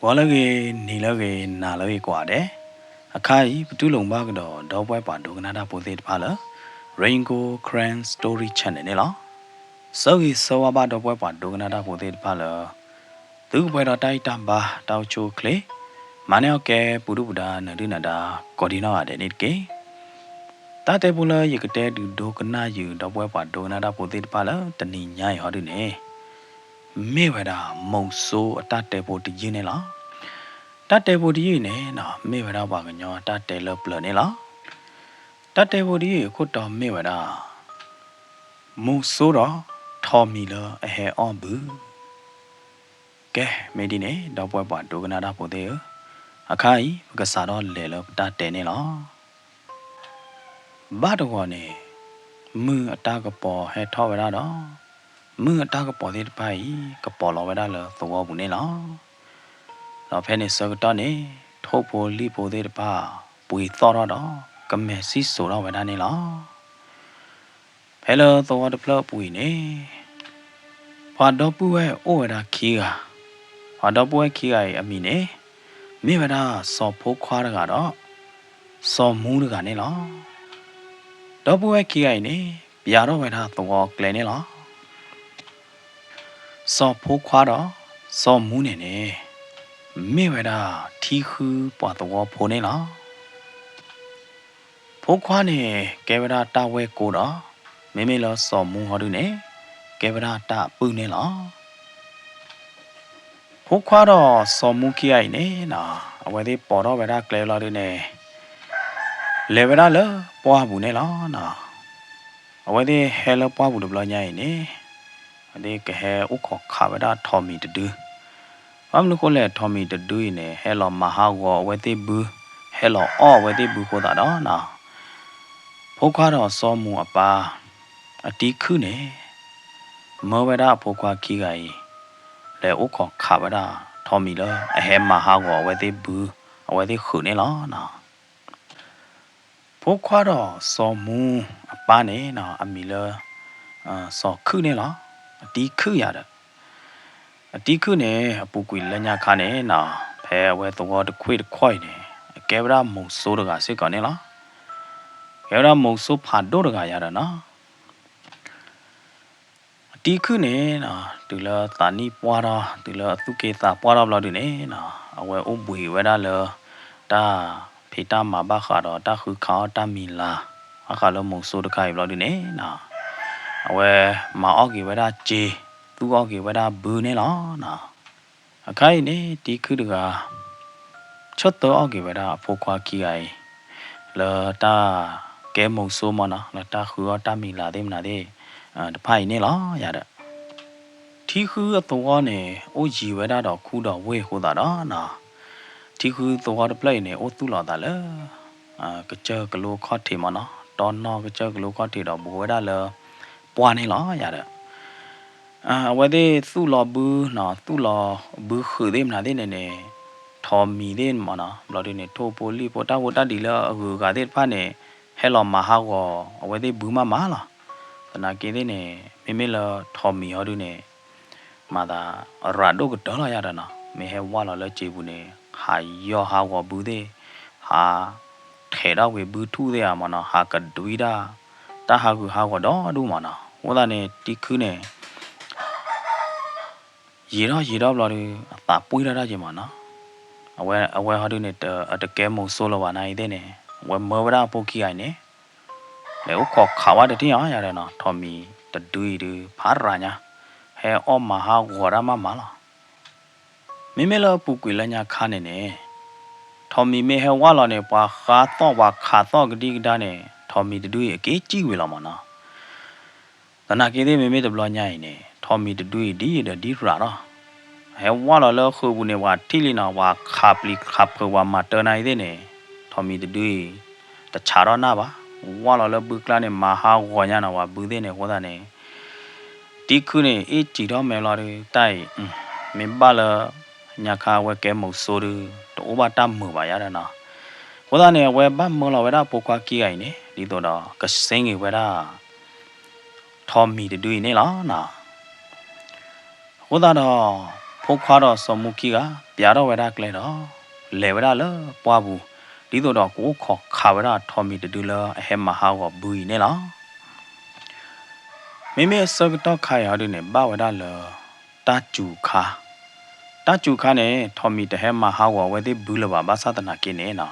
ဂီၤလၢအဂ့ၤ, နံၤလၢအဂ့ၤ, နၤလၢအဂ့ၤကိးဂၤဒဲး, အခါအံၤ ပတူၢ်လိာ်ဘၣ်ကဒီး ဒီပုၢ်ဝဲၢ်ပှၤဒိကနၣ်တၢ်ဖိသ့ၣ်တဖၣ်လၢ Rain Gold Karen Story Channel န့ၣ်လီၤ. ဆၢဂ့ၤဆၢဝါဘၣ်ဒီပုၢ်ဝဲၢ်ပှၤဒိကနၣ်တၢ်ဖိသ့ၣ်တဖၣ်လၢ သုကပှဲၤဒီးတၢ်အံၣ်တၢ်ဘါ တၢ်အိၣ်ဆူၣ်အိၣ်ချ့, မၤန့ၢ်အီၣ်ကဲ ပူၤဒုၣ်ပူၤဒါ နၢၤဒုၣ်နၢၤဒါ ကိးဒံနီၢ်ဂၤဒဲးန့ၣ်တက့ၢ်. တၢ်တဲဖိလၢယကတဲဒုးဒိကနၣ်ယုာ် ဒီပုၢ်ဝဲၢ်ပှၤဒိကနၣ်တၢ်ဖိသ့ၣ်တဖၣ်လၢတနံၤညါအံၤဟီဒုန့ၣ် မ့ၢ်ဝဲဒၣ်မုဆိုးအတၢ်တဲဖိတယုၢ်န့ၣ်လီၤ. တၢ်တဲဖိတယုၢ်အံၤန့ၣ် မ့ၢ်ဝဲဒၣ်ပှၤကညီအတၢ်တဲလၢပျၢၤန့ၣ်လီၤ. တၢ်တဲဖိတယုၢ်အံၤအခိၣ်တီမ့ၢ်ဝဲဒၣ် မုဆိုးဒီးထိးမံၤလၢအဟဲအီၣ်ဘု. ကဲ မ့ၢ်ဒ်န့ၣ် ဒီပုၢ်ဝဲၢ်ပှၤဒိကနၣ်တၢ်ဖိသ့ၣ်ဧၢ, အခါအံၤ ပကစးထီၣ်လဲၤလၢပတၢ်တဲန့ၣ်လီၤ. ဘၣ်တဂီၤန့ၣ် မုၢ်အတၢ်ကပီၤဟဲထီၣ်ဝဲဒၣ်ဒီး မုၢ်အတၢ်ကပီၤသ့ၣ်တဖၣ်အံၤ ကပီၤလီၤဝဲဒၣ်လၢသဝီပူၤန့ၣ်လီၤ. ဒီးဖဲန့ၣ်ဆၢကတီၢ်န့ၣ် ထိၣ်ဖိလံၣ်ဖိသ့ၣ်တဖၣ် ပှ့ၤသီၣ်ထီၣ်ဒီး ကမဲာ်စံၣ်စိၤထီၣ်ဝဲဒၣ်န့ၣ်လီၤ. ဖဲလၢသဝီတဖျၢၣ်အပူၤအံၤန့ၣ် ပှၤဒီပုၢ်ဝဲၢ်အိၣ်ဝဲဒၣ်ခံဂၤ, ပှၤဒီပုၢ်ဝဲၢ်ခံဂၤအံၤအမံၤန့ၣ် မ့ၢ်ဝဲဒၣ်စီၤဖိခွါတဂၤဒီး စီၤမူတဂၤန့ၣ်လီၤ. ဒီပုၢ်ဝဲၢ်ခံဂၤအံၤန့ၣ် ပျးထီၣ်ဝဲဒၣ်သဝီအကျဲန့ၣ်လီၤ. စီၤဖိခွါဒီးစီၤမူန့ၣ်န့ၣ် မ့ၢ်ဝဲဒၣ်ထံဃုပှၤသဝီဖိန့ၣ်လီၤ. ဖိခွါန့ၣ် ကဲဝဲဒၣ်တၢ်ဝဲၢ်ကိဒီး မ့မ့ၢ်လၢစီၤမူဟီဒုန့ၣ် ကဲဝဲဒၣ်တၢ်အပုၢ်န့ၣ်လီၤ. ဖိခွါဒီးစီၤမူခံဂၤအံၤန့ၣ် အဝဲသ့ၣ်ပိာ်ထီၣ်ဝဲဒၣ်ကျဲလီၤဒုန့ၣ် လဲၤဝဲဒၣ်လၢပှၢ်ပူၤန့ၣ်လီၤ. အဝဲသ့ၣ်ဟဲလၢပှၢ်ပူၤတဘျီညါအံၤန့ၣ် အဝဲသ့ၣ်ကဟဲအိၣ်ခိးခးဝဲဒၣ်ထိးမံၤတဒု. ဘၣ်မနုၤဃိလဲၣ် ထိးမံၤတဒုအံၤန့ၣ် ဟဲလီၤမၤဟးဂီၤအဝဲသ့ၣ်ဘု, ဟဲလီၤအီၣ်အဝဲသ့ၣ်ဘုအဃိသတးဒီး ဖိခွါဒီးစီၤမူအပၢ် အတံၤခုၣ်န့ၣ် မၢဝဲဒၣ်အဖိခွါခံဂၤအံၤ လဲၤအိၣ်ခိးခးဝဲဒၣ်ထိးမံၤလၢအဟဲမၤဟးဂီၤအဝဲသ့ၣ်ဘု, အဝဲသ့ၣ်ဃုာ်န့ၣ်လီၤ. ဖိခွါဒီးစီၤမူအပၢ်န့ၣ် အမံၤလၢ စီၤခုၣ်န့ၣ်လီၤ. အတံၤခုၣ်ယၤဒီး အတံၤခုၣ်န့ၣ် အပူၤကွံာ်လၢညါခါန့ၣ် ဖဲအဝဲသဝီတခွ့ၣ်တခီၣ်အံၤန့ၣ် အကဲဝဲဒၣ်မုဆိုးတဂၤစ့ၢ်ကီးန့ၣ်လီၤ. ကဲဝဲဒၣ်မုဆိုးဖးဒိၣ်တဂၤယၤဒီးနီၤ အတံၤခုၣ်န့ၣ် တုၤလၢသးနံၣ်ပှၢ်ထီၣ် တုၤလၢအသူၣ်က့သးပှၢ်ထီၣ်ဘျီဒုန့ၣ် အဝဲအိၣ်ဘှံးဝဲဒၣ်လၢ တၢ်ဖံးတၢ်မၤဘၣ်ဃးဒီးတၢ်ဃုခးအီၣ်တၢ်မံၤလၤ ဘၣ်ဃးလၢမုဆိုးတခါအံၤဘျီဒုန့ၣ် အဝဲမၤအီၣ်က့ၤဝဲဒၣ်စ့, သူၣ်အီၣ်က့ၤဝဲဒၣ်ဘုန့ၣ်လီၤ. အခါအံၤန့ၣ် တံၤခုၣ်တဂၤ ဆၢသၢအီၣ်က့ၤဝဲဒၣ်အဖိခွါခံဂၤအံၤ လၢတၢ်ကဲမုဆိုးမ့ၢ်နီၤ လၢတၢ်ဃုအီၣ်တၢ်မံၤလၤသ့ၣ်မနုၤသ့ၣ် တဖၣ်အံၤန့ၣ်လီၤယၤဒီး ထံဃုအသဝီန့ၣ် အိၣ်ယံၤဝဲဒၣ်ဒီးခူဒီးဝ့ၢ်အဃိသတးဒီး ထံဃုသဝီတဖျၢၣ်အံၤန့ၣ် အိၣ်သူၣ်လီၤသးလၢ ကစၢၢ်ကလိခီၣ်ထံးမ့ၢ်နီၤ တီနီၢ်ကစၢၢ်ကလိခီၣ်ထံးဒီးဘူးဝဲဒၣ်လၢ ပှၢ်န့ၣ်လီၤယၤဒီး အဝဲသ့ၣ်သူၣ်လီၤဘုနီၤ သူၣ်လီၤဘုဃုာ်သ့ၣ်မနုၤသ့ၣ်န့ၣ်န့ၣ် ထိးမံၤသ့ၣ်မ့ၢ်နီၤ ဘျီဒုန့ၣ် ထိၣ်ဖိလံၣ်ဖိတၢ်ဖိတၢ်ဒံးလၢအဂုၤအဂၤသ့ၣ်တဖၣ်န့ၣ် ဟဲလီၤမၤဟးဂီၤအဝဲသ့ၣ်ဘုမးမးလီၤ. သနာ်က့သ့ၣ်န့ၣ် မ့မ့ၢ်လၢထိးမံၤဟီဒုန့ၣ် မၤသး ရၤဒိၣ်ကတၢၢ်လီၤယၤဒီးနီၤ မ့ၢ်ဟဲဝၢ်လီၤလၢစ့ပူၤန့ၣ် ဟးယီၤဟးဂီၤဘုသ့ၣ် ဟး ထဲးထီၣ်ကွံာ်ဘုထူၣ်သ့ၣ်ဧါမ့ၢ်နီၤ ဟးကဒွံတၢ် တၢ်ဟးဂူာ်ဟးဂီၤဒီဒူၣ်မ့ၢ်နီၤ အဃိသတးန့ၣ် တံၤခုၣ်န့ၣ် ယံာ်ထီၣ်ယံာ်ထီၣ်ဘျီဒီး အသးပှံၢ်ထီၣ်တၢ်က့ၤမ့ၢ်နီၤ အဝဲဟီဒုန့ၣ် အတကဲမုဆိုးလၢၤဘၣ်နာ်အံၤသ့ၣ်န့ၣ် အဝဲမၢဝဲဒၣ်အဖိခံဂၤအံၤန့ၣ် လဲၤအိၣ်ခိးခးဝဲတထံၣ်အီၤယၤဒီးနီၤ ထိးမံၤတဒုအံၤဒုး ဖးရၤညါ ဟဲအီၣ်မၤဟးဂီၤတၢ်မးမးလီၤ. မ့မ့ၢ်လၢအပူၤကွံာ်လၢညါခါန့ၣ်န့ၣ် ထိးမံၤမ့ၢ်ဟဲဝၢ်လီၤန့ၣ် ပှၤဃါသီၣ်ပှၤခးသီၣ်ကဒံကဒါန့ၣ် ထိးမံၤတဒုအံၤအက့ၤစံၣ်ဝံၤလီၤမ့ၢ်နီၤ သနာ်က့သ့ၣ်မ့မ့ၢ်တဘျီညါအံၤန့ၣ် ထိးမံၤတဒုအံၤဒ်ဒီးဒ်ရၤလီၤ. ဟဲဝၢ်လီၤလၢဃုာ်ပူၤန့ၣ် ပှၤထံၣ်လံနီၤ ပှၤခးပျံၤခးဖုးပှၤမၤတၢ်နာ်အံၤသ့ၣ်န့ၣ် ထိးမံၤတဒုအံၤ တဆးထီၣ်နၢ်ဘၣ်. ဝၢ်လီၤလၢဘုကျါန့ၣ် မၤဟးဂီၤညါနီၤ ပှၤဘုသ့ၣ်န့ၣ် အဃိသတးန့ၣ် တံၤခုၣ်န့ၣ် အ့ၣ်စံးထီၣ်မဲာ်လီၤဒုး တၢ်အံၤ မ့ၢ်ဘၣ်လၢ ညါခါအဝဲကဲမုဆိုးဒုး တအိၣ်ဘၣ်တၢ်မုာ်ဘၣ်ယၤဒီးနီၤ. အဃိသတးန့ၣ် အဝဲဘၣ်မၢလီၤဝဲဒၣ်ဖိခွါခံဂၤအံၤန့ၣ် ဒ်သိးဒီးကစ့ၣ်က့ၤဝဲဒၣ် ထိးမံၤတဒုအံၤန့ၣ်လီၤ. အဃိသတးဒီး ဖိခွါဒီးစီၤမူခံဂၤ ပျးထီၣ်ဝဲဒၣ်ကျဲဒီး လဲၤဝဲဒၣ်လၢပှၢ်ပူၤ ဒ်သိးဒီးကအိၣ်ခိးခးဝဲဒၣ်ထိးမံၤတဒုလၢအဟဲမၤဟးဂီၤဘုအံၤန့ၣ်လီၤ. မ့မ့ၢ်အဆၢကတီၢ်ခါအံၤဟီဒုန့ၣ် ဘၣ်ဝဲဒၣ်လၢ တၢ်စူၤခါ, တၢ်စူၤခါန့ၣ် ထိးမံၤတဟဲမၤဟးဂီၤအဝဲသ့ၣ်ဘုလၢၤဘၣ် ဘၣ်ဆၣ်သနာ်က့န့ၣ်နီၤ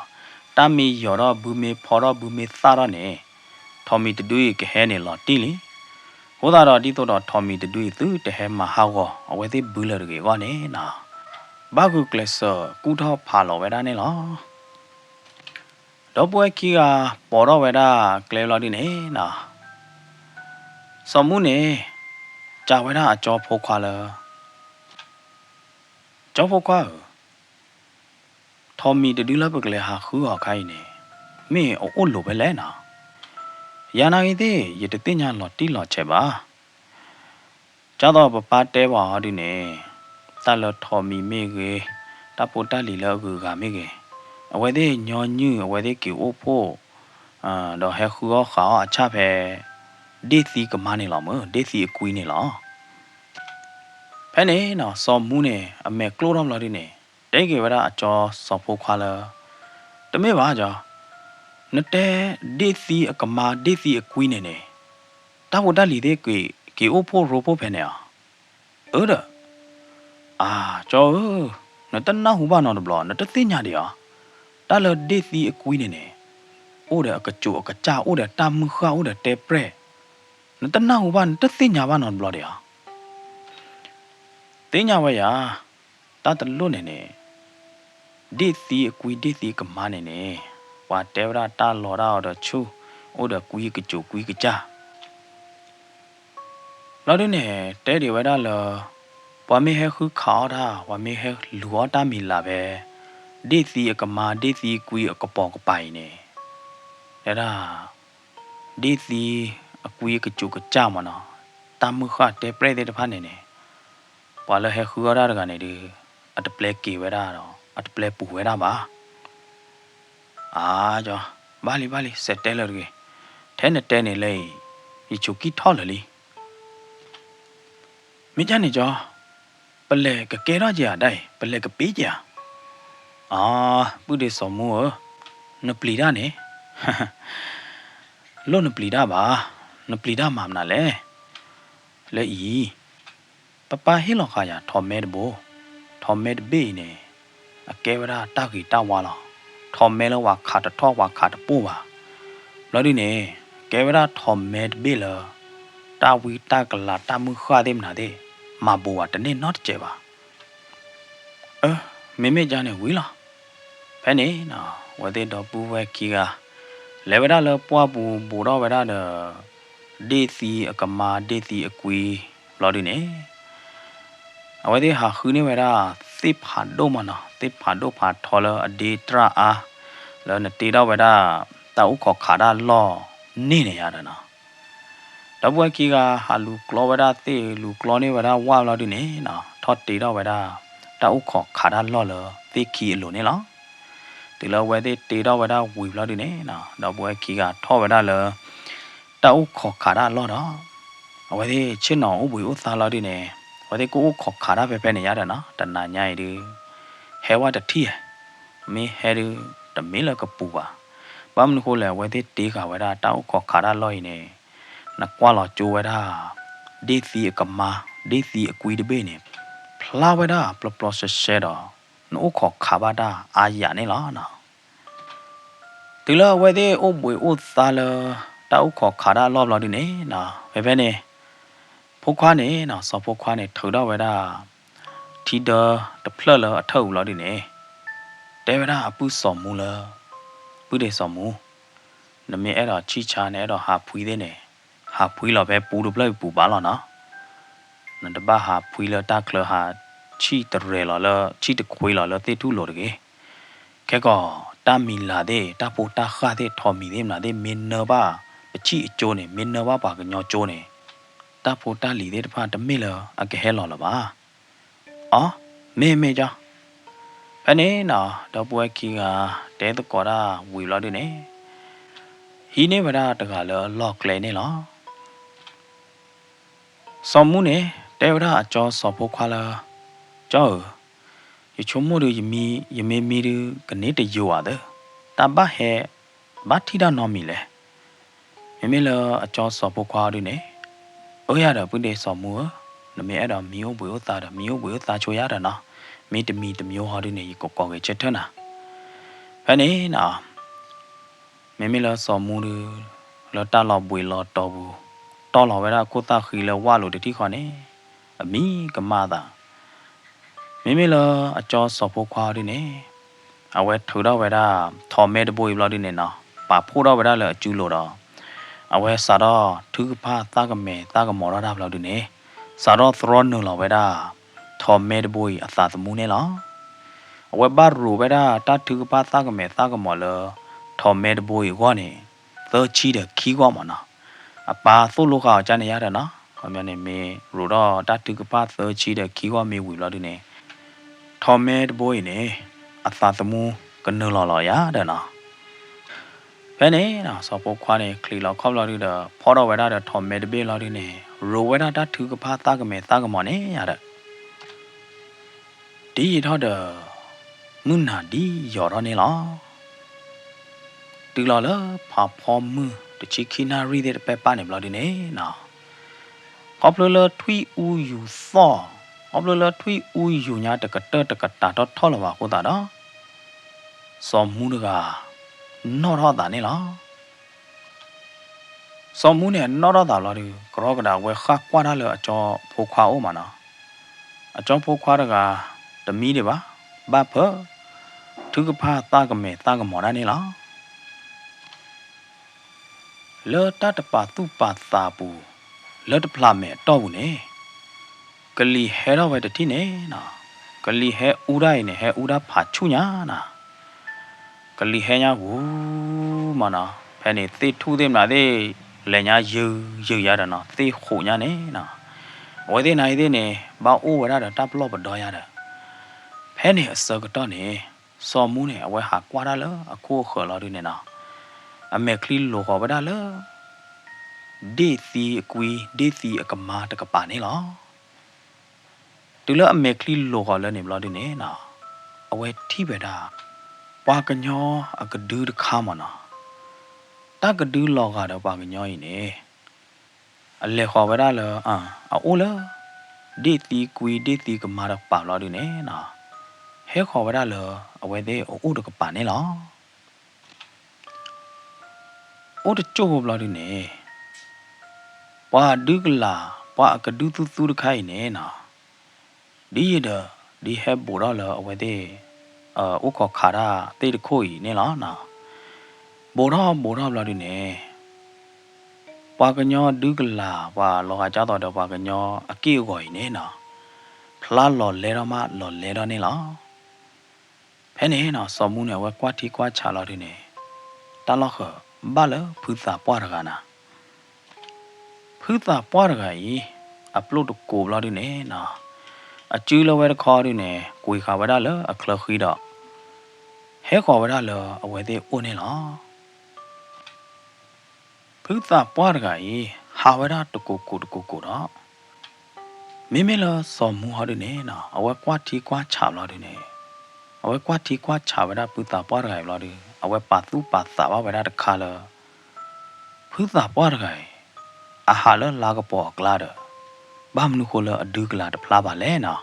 တၢ်မ့ၢ်ယီၤထီၣ်ဘုမ့ၢ်ဖီထီၣ်ဘုမ့ၢ်သၣ်ထီၣ်န့ၣ် ထိးမံၤတဒုအံၤကဟဲန့ၣ်လီၤတံၢ်လံ. အဃိသတးဒီးဒ်သိးဒီးထိးမံၤတဒုအံၤသုတဟဲမၤဟးဂီၤ အဝဲသ့ၣ်ဘုလၢၤတဂ့ၤအဂီၢ်န့ၣ်နီၤ ဘၣ်ဃုာ်ကျဲးစၢးကူၣ်ထီၣ်ဖးလီၤဝဲဒၣ်န့ၣ်လီၤ. ဒီပုၢ်ဝဲၢ်ခံဂၤပိာ်ထီၣ်ဝဲဒၣ်ကျဲလီၤဒုန့ၣ်နီၤ စီၤမူန့ၣ် စံးဝဲဒၣ်အကၠီဖိခွါလၢ ကၠီဖိခွါဧၢ, ထိးမံၤတဒုလၢပကလဲၤဟးဃုအီၤခါအံၤန့ၣ် မ့ၢ်အအိၣ်လိၤဖဲလဲၣ်နီၤ. ယၤနာ်ဂ့ၤသ့ၣ် ယတသ့ၣ်ညါလီၤတံၢ်လီၤဆဲးဘၣ်. ကၢ်သိးပပၢ်တဲဘၣ်အီၤဒုန့ၣ် တၢ်လၢထိးမံၤမ့ၢ်ဂ့ၤ, တၢ်ဖိတၢ်လံၤလၢအဂုၤအဂၤမ့ၢ်ဂ့ၤ, အဝဲသ့ၣ်ညီနုၢ် အဝဲသ့ၣ်က့ၤအိၣ်ဖှိၣ် ဒီးဟဲဃုအီၣ်ဃုအီၣ်အဆၣ်ဖဲ ဒ့ၣ်သံကမါန့ၣ်လီၤမ့ၢ် ဒ့ၣ်သံအကွံန့ၣ်လီၤ. ဖဲန့ၣ်နီၤ စီၤမူန့ၣ် အမဲာ်ကျိၣ်ထီၣ်ဘျီဒုန့ၣ် တဲက့ၤဝဲဒၣ်အကၠီစီၤဖိခွါလၢ တမ့ၢ်ဘၣ်ကၠီ, နတဲဒ့ၣ်သံအကမါ ဒ့ၣ်သံအကွံန့ၣ်န့ၣ် တၢ်ဖိတၢ်လံၤသ့ၣ်က့ၤအိၣ်ဖှိၣ်ရိဖှိၣ်ဖဲန့ၣ်ဧါ. အၢဒီး အၢ ကၠီဧၢ, နတနၢ်ဟူဘၣ်နီတဘျီ နတသ့ၣ်ညါဒံးဧါ. တၢ်လၢဒ့ၣ်သံအကွံန့ၣ်န့ၣ် အိၣ်ဒီးအကစူၤအကစၢ် အိၣ်ဒီးတၢ်မုၢ်ဃၢ် အိၣ်ဒီးတဲပြဲၢ်, နတနၢ်ဟူဘၣ် နတသ့ၣ်ညါဘၣ်နီတဘျီဒံးဧါ. သ့ၣ်ညါဝဲယၤ, တၢ်တလိၣ်န့ၣ်န့ၣ် ဒ့ၣ်သံအကွံ ဒ့ၣ်သံကမါန့ၣ်န့ၣ် ပှၤတဲဝဲဒၣ်တၢ်လီၤတၢ်အီၤဒီးဆူၣ် အိၣ်ဒီးကွံကစူၤကွံကစၢ် ဘျီဒုန့ၣ် တဲဒံးဝဲဒၣ်လၢ ပှၤမ့ၢ်ဟဲဃုခးအီၣ်တၢ် ပှၤမ့ၢ်ဟဲလူၤအီၣ်တၢ်မံၤလၢ်ဖဲ ဒ့ၣ်သံအကမါ ဒ့ၣ်သံအကွံအကပိာ်ကပၤအံၤန့ၣ် တဲဒၣ် ဒ့ၣ်သံအကွံအကစူၤကစၢ်မ့ၢ်နီၤ တၢ်မုၢ်ဃၢ်တဲပြဲၢ်သ့ၣ်တဖၣ်န့ၣ်န့ၣ် ပှၤလၢဟဲဃုအီၣ်တၢ်တဂၤန့ၣ်ဒီး အတပျဲက့ၤဝဲဒၣ်ဒီး အတပျဲပူၤဝဲဒၣ်ဘၣ်. အၢ ကၠီ, ဘၣ်လံ ဘၣ်လံ စဲးတဲလၢၤတဂ့ၤ. ထဲနတဲန့ၣ်လၢအံၤ ယဆူးကံၢ်ထီၣ်လၢာ်လံ. မ့ၢ်ကၢ်န့ၣ်ကၠီ, ပလဲၤကကဲထီၣ်က့ၤဧါဒၣ်အံၤ ပလဲၤကပ့ၤက့ၤဧါ. အၢ ပုၢ်ဒ့စီၤမူဧၢ, နပျံၤတၢ်န့ၣ် လိၣ်နပျံၤတၢ်ဘၣ်, နပျံၤတၢ်မၤမနုၤလဲၣ်. လၢအံၤ ပပၢ်ဟ့ၣ်လီၤဃာ်ယၤထိးမဲတဘိ, ထိးမဲတဘ့ၣ်အံၤန့ၣ် အကဲဝဲဒၣ်တၢ်ဂ့ၤတၢ်ဝါလီၤ. ထိးမဲလၢပှၤခးတထီၣ်ပှၤခးတပိၢ်ဘၣ်. ဘျီဒုန့ၣ် ကဲဝဲဒၣ်ထိးမဲတဘ့ၣ်လၢ တၢ်ဝံတၢ်ကလၤတၢ်မုၢ်ဃၢ်သ့ၣ်မနုၤသ့ၣ် မၤဘူးဝဲတန့ၢ်နီတစဲးဘၣ်. အၢ မ့မ့ၢ်ကၢ်န့ၣ်ဝံၤလီၤ. ဖဲန့ၣ်နီၤ အဝဲသ့ၣ်ဒီပုၢ်ဝဲၢ်ခံဂၤ လဲၤဝဲဒၣ်လၢပှၢ်ပူၤဘူးထီၣ်ဝဲဒၣ်ဒီး ဒ့ၣ်သံအကမါ ဒ့ၣ်သံအကွံ ဘျီဒုန့ၣ် အဝဲသ့ၣ်ဟးဃုန့ၢ်ဝဲဒၣ် သ့ၣ်ဖးဒိၣ်မးနီၤ သ့ၣ်ဖးဒိၣ်ဖးထီလၢအဒ့တြၢ်အါ လၢနတ့ထီၣ်ဝဲဒၣ် တၢ်အိၣ်ခိးခးတၢ်လီၢ်န့ၣ်န့ၣ်ယါဒီးနီၤ ဒီပုၢ်ဝဲၢ်ခံဂၤ ဟးလူၤကျီဝဲဒၣ်သ့ၣ် လူၤကျီန့ၢ်ဝဲဒၣ်ဝၣ်ဘျီဒုန့ၣ်နီၤ ထီၣ်တ့ထီၣ်ဝဲဒၣ် တၢ်အိၣ်ခိးခးတၢ်လီၢ်လၢသ့ၣ်ခံအလိၤန့ၣ်လီၤ. တုၤလၢအဝဲသ့ၣ်တ့ထီၣ်ဝဲဒၣ်ဝံၤဘျီဒုန့ၣ်နီၤ ဒီပုၢ်ဝဲၢ်ခံဂၤထီၣ်ဝဲဒၣ်လၢ တၢ်အိၣ်ခိးခးတၢ်အလီၢ်ဒီး အဝဲသ့ၣ်ဆ့ၣ်နီၤအိၣ်ဘှံးအိၣ်သါလီၤဒုန့ၣ် အဝဲသ့ၣ်ကအိၣ်ခိးခးတၢ်ဖဲဖဲန့ၣ်ယါဒီးနီၤ တနၤညါအံၤဒု ဟဲဝဲတထံၣ်ဧါ မ့ၢ်ဟဲဒု တမ့ၢ်လၢကပူၤဘၣ်. ဘၣ်မနုၤဃိလဲၣ် အဝဲသ့ၣ်တ့ဃာ်ဝဲဒၣ်တၢ်အိၣ်ခိးခးတၢ်လီၢ်အံၤန့ၣ် နကွၢ်လီၤကၠိဝဲဒၣ် ဒ့ၣ်သံအကမါ ဒ့ၣ်သံအကွံတဘ့ၣ်န့ၣ် ဖျါဝဲဒၣ်ပျီပျီရှဲရှဲဒီး နအိၣ်ခိးခးဘၣ်တၢ်အါယၤန့ၣ်လီၤနီၤ. တုၤလၢအဝဲသ့ၣ်အိၣ်ဘှံးအိၣ်သါလၢ တၢ်အိၣ်ခိးခးတၢ်အလီၢ်ဘျီဒုန့ၣ်နီၤ ဖဲဖဲန့ၣ် ဖိခွါန့ၣ်နီၤ စီၤဖိခွါန့ၣ် ထုးထီၣ်ဝဲဒၣ် ထံဒၢတဖျၢၣ်လၢအထၢၣ်အူလီၤဒုန့ၣ် တဲဝဲဒၣ်အပုၢ်စီၤမူလၢ ပုၢ်ဒ့စီၤမူ နမ့ၢ်အဲၣ်ဒိးဆံၣ်ဆါ နအဲၣ်ဒိးဟးဖှံသ့ၣ်န့ၣ် ဟးဖှံလီၤဖဲပူတဖျၢၣ်အံၤပူၤဘၣ်လီၤနီၤ. နတဘၣ်ဟးဖှံလၢတၢ်ချၢဟးဆံၣ်တရဲၤလီၤလၢ ဆံၣ်တခွ့လီၤလၢသ့ၣ်ထူၣ်လိၤတဂ့ၤ. ခဲကီး တၢ်မံၤလၤသ့ၣ် တၢ်ဖိတၢ်ဃၢ်သ့ၣ် ထိးမံၤသ့ၣ်မနုၤသ့ၣ် မ့ၢ်နၢဘၣ်ပဆံၣ်အကၠိန့ၣ် မ့ၢ်နၢဘၣ်ပှၤကညီကၠိန့ၣ် တၢ်ဖိတၢ်လံၤသ့ၣ်တဖၣ်တမ့ၢ်လၢအကဟဲလီၤလၢၤဘၣ်. အီ မ့ၢ်မ့ၢ်ကၠီ ဖဲန့ၣ်နီၤ ဒီပုၢ်ဝဲၢ်ခံဂၤ တဲသကိးတၢ်ဝံၤဘျီဒုန့ၣ် ဟံးန့ၢ်ဝဲဒၣ်တဂၤလၢအလီၢ်ကျဲန့ၣ်လီၤ. စီၤမူန့ၣ် တဲဝဲဒၣ်အကၠီစီၤဖိခွါလၢ ကၠီ ကၠီဧၢ, ယဆိကမိၣ်ဒုး ယမံ ယမ့ၢ်မံဒုး ကန့ၢ်တယိာ်ဧါသၢ, တၢ်ဘၣ်ဟဲ ဘၣ်ထံၣ်တၢ်နီတမံၤလဲၣ်. မ့မ့ၢ်လၢအကၠီစီၤဖိခွါအီၤဒုန့ၣ်, အၢယၤဒီး ပုၢ်ဒ့စီၤမူဧၢ, နမ့ၢ်အဲၣ်ဒိးမံအိၣ်ဘှံးအိၣ်သါဒီး မံအိၣ်ဘှံးအိၣ်သါဆိယၤဒီးနီၤ, မ့ၢ်တမံၤတမံၤဟီဒုန့ၣ် ယကကိးဂဲၤဆၢထၢၣ်နၤ. ဖဲန့ၣ်နီၤ မ့မ့ၢ်လၢစီၤမူဒုး လၢတၢ်လီၤဘှံးလီၤတီၤပူၤ တီၢ်လီၤဝဲဒၣ်ခိၣ်သၣ်ဃံလၢဝၣ်လိၤတထံၣ်ဃီန့ၣ် အမံကမၣ်အသး. မ့မ့ၢ်လၢအကၠီစီၤဖိခွါအီၤဒုန့ၣ်, အဝဲထုးထီၣ်ဝဲဒၣ် ထိးမဲတဘိအံၤဘျီဒုန့ၣ်နီၤ, ပာ်ဖှိၣ်ထီၣ်ဝဲဒၣ်လၢအစုလိၤဒီး အဝဲစးထီၣ်ထုကဖၣ်သၣ်ကမဲာ်သၣ်ကမီၤထီၣ်တၢ်ဘျီဒုန့ၣ်, စးထီၣ်တြီနုာ်လီၤဝဲဒၣ် ထိးမဲတဘိအံၤအသးသမူန့ၣ်လီၤ. အဝဲဘၣ်ရိးဝဲဒၣ်တၢ်ထုကဖၣ်သၣ်ကမဲာ်သၣ်ကမီၤလၢ ထိးမဲတဘိအံၤအဂီၢ်န့ၣ် သၢဆံဒီးခံဂီၢ်မးနီၤ. အပၢ်သိၣ်လိဃာ်အီၤကန့ၣ်ယါဒီးနီၤ, ခီပညီန့ၣ် မ့ၢ်ရိးထီၣ်တၢ်ထုကဖၣ်သၢဆံဒီးခံဂီၢ်မ့ၢ်ဝံၤဘျီဒုန့ၣ်, ထိးမဲတဘိအံၤန့ၣ် အသးသမူကနုာ်လီၤလီၤယါဒီးနီၤ. ဖဲန့ၣ်နီၤ စီၤဖိခွါန့ၣ် ချံးလီၤခီၣ်ဘျီဒုဒီး ဖီၣ်ထီၣ်ဝဲဒၣ်ဒီးထိးမဲတဘ့ၣ်လီၤဒုန့ၣ် ရိးဝဲဒၣ်တၢ်ထုကဖၣ်သၣ်ကမဲာ်သၣ်ကမီၤန့ၣ်ယါဒီး ဒ်အံၤထီၣ်ဒီး မုၢ်နၤဒ်ယီၤထီၣ်န့ၣ်လီၤ. တုၤလီၤလၢဖးဖီမုၢ်တဆံခံနၣ်ရံၣ်သ့ၣ်တဖၣ်န့ၣ်ဘျီဒုန့ၣ်နီၤ, ခီဖျိလၢထွံၣ်အူယူၤသီၣ်, ခီဖျိလၢထွံၣ်အူယူၤညါတကတၢၢ်တကတၤထီၣ်ထီၣ်လၢၤဘၣ်အဃိသတးဒီး စီၤမူတဂၤ နီၣ်ထီၣ်အသးန့ၣ်လီၤ. စီၤမူန့ၣ် အနီၣ်ထီၣ်သးဘျီဒုး ကရီကဒးဝဲဃၣ်ကွၢ်တၢ်လၢအကၠီဖိခွါအိၣ်မးနီၤ. အကၠီဖိခွါတဂၤ တမံဒံးဘၣ်, ဘၣ်ဖၢ ထုကဖၣ်သၣ်ကမဲာ်သၣ်ကမီၤဒၣ်န့ၣ်လီၤ. လၢတၢ်တပာ်သူၣ်ပာ်သးပူၤ လၢတဖျးမဲာ်အတီၢ်ပူၤန့ၣ် ကလံၤဟဲထီၣ်ဝဲတထံၣ်န့ၣ်နီၤ, ကလံၤဟဲအူဒၣ်အံၤန့ၣ် ဟဲအူဒၣ်ဖးဆူၣ်ညါနီၤ. ကလံၤဟဲညါဝူၤမးနီၤ, ဖဲန့ၣ်သ့ၣ်ထူၣ်သ့ၣ်မနုၤသ့ၣ် လဲၤညါယုာ်ယုာ်ယါဒီးနီၤ, သ့ၣ်ဃိးညါန့ၣ်နီၤ. အဝဲသ့ၣ်နၤအံၤသ့ၣ်န့ၣ် ဘၣ်အိၣ်ဝဲဒၣ်ဒီးတၢ်ပလီၢ်ပဒီယါဒီး ဖဲန့ၣ်အဆၢကတီၢ်န့ၣ် စီၤမူန့ၣ် အဝဲဟးကွၢ်တၢ်လၢအခိၣ်အဃၢၤလီၤဒုန့ၣ်နီၤ, အမဲာ်ချံလိၤဃီၤဝဲဒၣ်လၢ ဒ့ၣ်သံအကွံ ဒ့ၣ်သံအကမါတကပၤန့ၣ်လီၤ. တုၤလၢအမဲာ်ချံလိၤဃီၤလၢန့ၣ်ဘျီဒုန့ၣ်နီၤ, အဝဲထံၣ်ဝဲဒၣ် ပှၤကညီအကဒုတခါမးနီၤ. တၢ်ကဒုလီၤဂာ်ဒီးပှၤကညီအံၤန့ၣ် အလဲၤဃီၤဝဲဒၣ်လၢ အအိၣ်လၢ ဒ့ၣ်သံကွံ ဒ့ၣ်သံကမါတကပၤဘျီဒုန့ၣ်နီၤ, ဟဲဃီၤဝဲဒၣ်လၢအဝဲသ့ၣ်အအိၣ်တကပၤန့ၣ်လီၤ. အိၣ်တကၠိၢ်ဖိဘျီဒုန့ၣ် ပှၤဒုကလၤ ပှၤအကဒုသူသူတခါအံၤန့ၣ်နီၤ, ဒ်ယံၤဒီး ဒ်ဟဲဘူးထီၣ်လၢအဝဲသ့ၣ် အိၣ်ခိးခးတၢ်သ့ၣ်တခိၣ်အံၤန့ၣ်လီၤနီၤ. ဘူးထီၣ်ဘူးထီၣ်ဘျီဒုန့ၣ် ပှၤကညီဒုကလၤ ပှၤလီၤဂာ်ကၢ်သိးဒီးပှၤကညီအက့ၢ်အဂီၤအံၤန့ၣ်နီၤ, ဖျါလီၤလဲထီၣ်မးလီၤလဲထီၣ်န့ၣ်လီၤ. ဖဲန့ၣ်နီၤ စီၤမူန့ၣ် အဝဲကွၢ်ထံကွၢ်ဆးလီၤဒုန့ၣ် တၢ်လီၢ်ဃၢၤဘၣ်လၢဖုသးပှၢ်တဂၤနီၤ. ဖုသးပှၢ်တဂၤအံၤ အပျိၢ်တကိးဘျီဒုန့ၣ်နီၤ, အစုလၢဝဲတခီဒုန့ၣ် ကွံာ်ဃာ်ဝဲဒၣ်လၢအချၢဃံဒီး ဟဲဃီၤဝဲဒၣ်လၢအဝဲသ့ၣ်အိၣ်န့ၣ်လီၤ. ဖုသးပှၢ်တဂၤအံၤ ဟးဝဲဒၣ်တကိးကိးတကိးကိးဒီး မ့မ့ၢ်လၢစီၤမူဟီဒုန့ၣ်နီၤ အဝဲကွၢ်ထံကွၢ်ဆးဘျီဒုန့ၣ် အဝဲကွၢ်ထံကွၢ်ဆးဝဲဒၣ်ဖုသးပှၢ်တဂၤအံၤဘျီဒု အဝဲပာ်သူၣ်ပာ်သးဘၣ်ဝဲဒၣ်တခါလၢ ဖုသးပှၢ်တဂၤအံၤ အဟးလၢလါကပီၤအကျါဒီး ဘၣ်မနုၤဃိလၢအဒုကလၤတဖျါဘၣ်လဲၣ်နီၤ.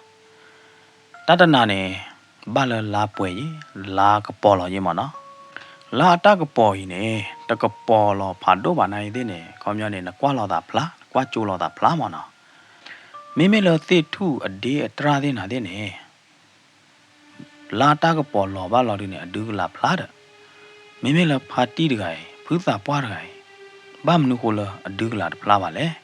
တၢ်တနၤန့ၣ် ဘၣ်လၢလါပှဲၤယံၤ လါကပီၤလီၤယံၤမးနီၤ. လါအတၢ်ကပီၤအံၤန့ၣ် တကပီၤလီၤဖးဒိၣ်ဘၣ်နၤအံၤသ့ၣ်န့ၣ် ခီပညီန့ၣ် နကွၢ်လီၤသးဖျါ နကွၢ်ကၠိလီၤသးဖျါမးနီၤ. မ့မ့ၢ်လၢသ့ၣ်ထူၣ်အဒ့အတြၢ်သ့ၣ်နၤသ့ၣ်န့ၣ် လါတၢ်ကပီၤလီၤဘၣ်လီၤဒုန့ၣ် အဒုကလၤဖျါဒီး မ့မ့ၢ်လၢဖါတံၢ်တဂၤအံၤ ဖုသးပှၢ်တဂၤအံၤ ဘၣ်မနုၤဃိလၢအဒုကလၤတဖျါဘၣ်လဲၣ်.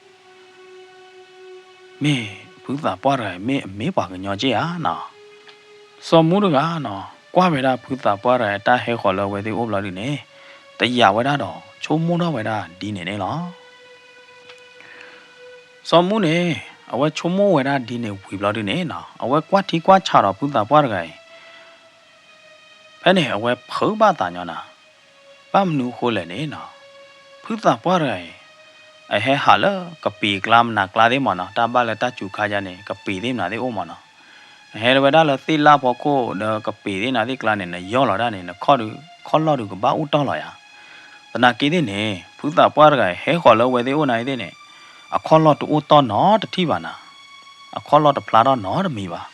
မ့ၢ်ဖုသးပှၢ်တဂၤအံၤ မ့ၢ်အမ့ၢ်ပှၤကညီက့ၢ်ဧါနီၤ. စီၤမူတဂၤနီၤ ကွၢ်ဝဲဒၣ်ဖုသးပှၢ်တဂၤအံၤ တၢ်ဟဲဃီၤလၢအဝဲသ့ၣ်အိၣ်ဘျီဒုန့ၣ် တယာ်ဝဲဒၣ်ဒီး ဆိကမိၣ်ထီၣ်ဝဲဒၣ်ဒ်န့ၣ်န့ၣ်လီၤ. စီၤမူန့ၣ် အဝဲဆိကမိၣ်ဝဲဒၣ်ဒ်န့ၣ်ဝံၤဘျီဒုန့ၣ်နီၤ အဝဲကွၢ်ထံကွၢ်ဆးဒီးဖုသးပှၢ်တဂၤအံၤ ဖဲန့ၣ် အဝဲဖုးဘၣ်သးညီနၤ, ဘၣ်မနုၤအဃိလဲၣ်န့ၣ်နီၤ ဖုသးပှၢ်တဂၤအံၤ အဟဲဟးလၢကပံာ်ကျါမနၤကျါသ့ၣ်မးနီၤ, တၢ်ဘၣ်လၢတၢ်စူၤခါယါန့ၣ် ကပံာ်သ့ၣ်မနၤသ့ၣ်အိၣ်မးနီၤ. နဟဲဝဲဒၣ်လၢသ့ၣ်လၣ်ဖီခိၣ်ဒီးကပ့ၤသ့ၣ်နၤသ့ၣ်ကျါန့ၣ် နယီၢ်လီၤဒၣ်န့ၣ် နခီၣ်ဒုး ခီၣ်လီၢ်ဒုးကဘၣ်အိၣ်တီၢ်လီၤယၤ. သနာ်က့သ့ၣ်န့ၣ် ဖုသးပှၢ်တဂၤအံၤဟဲဃီၤလၢအဝဲသ့ၣ်အိၣ်နၤအံၤသ့ၣ်န့ၣ် အခီၣ်လီၢ်တအိၣ်တီၢ်နီတထံၣ်ဘၣ်နၤ, အခီၣ်လီၢ်တဖျါထီၣ်နီတမံၤဘၣ်.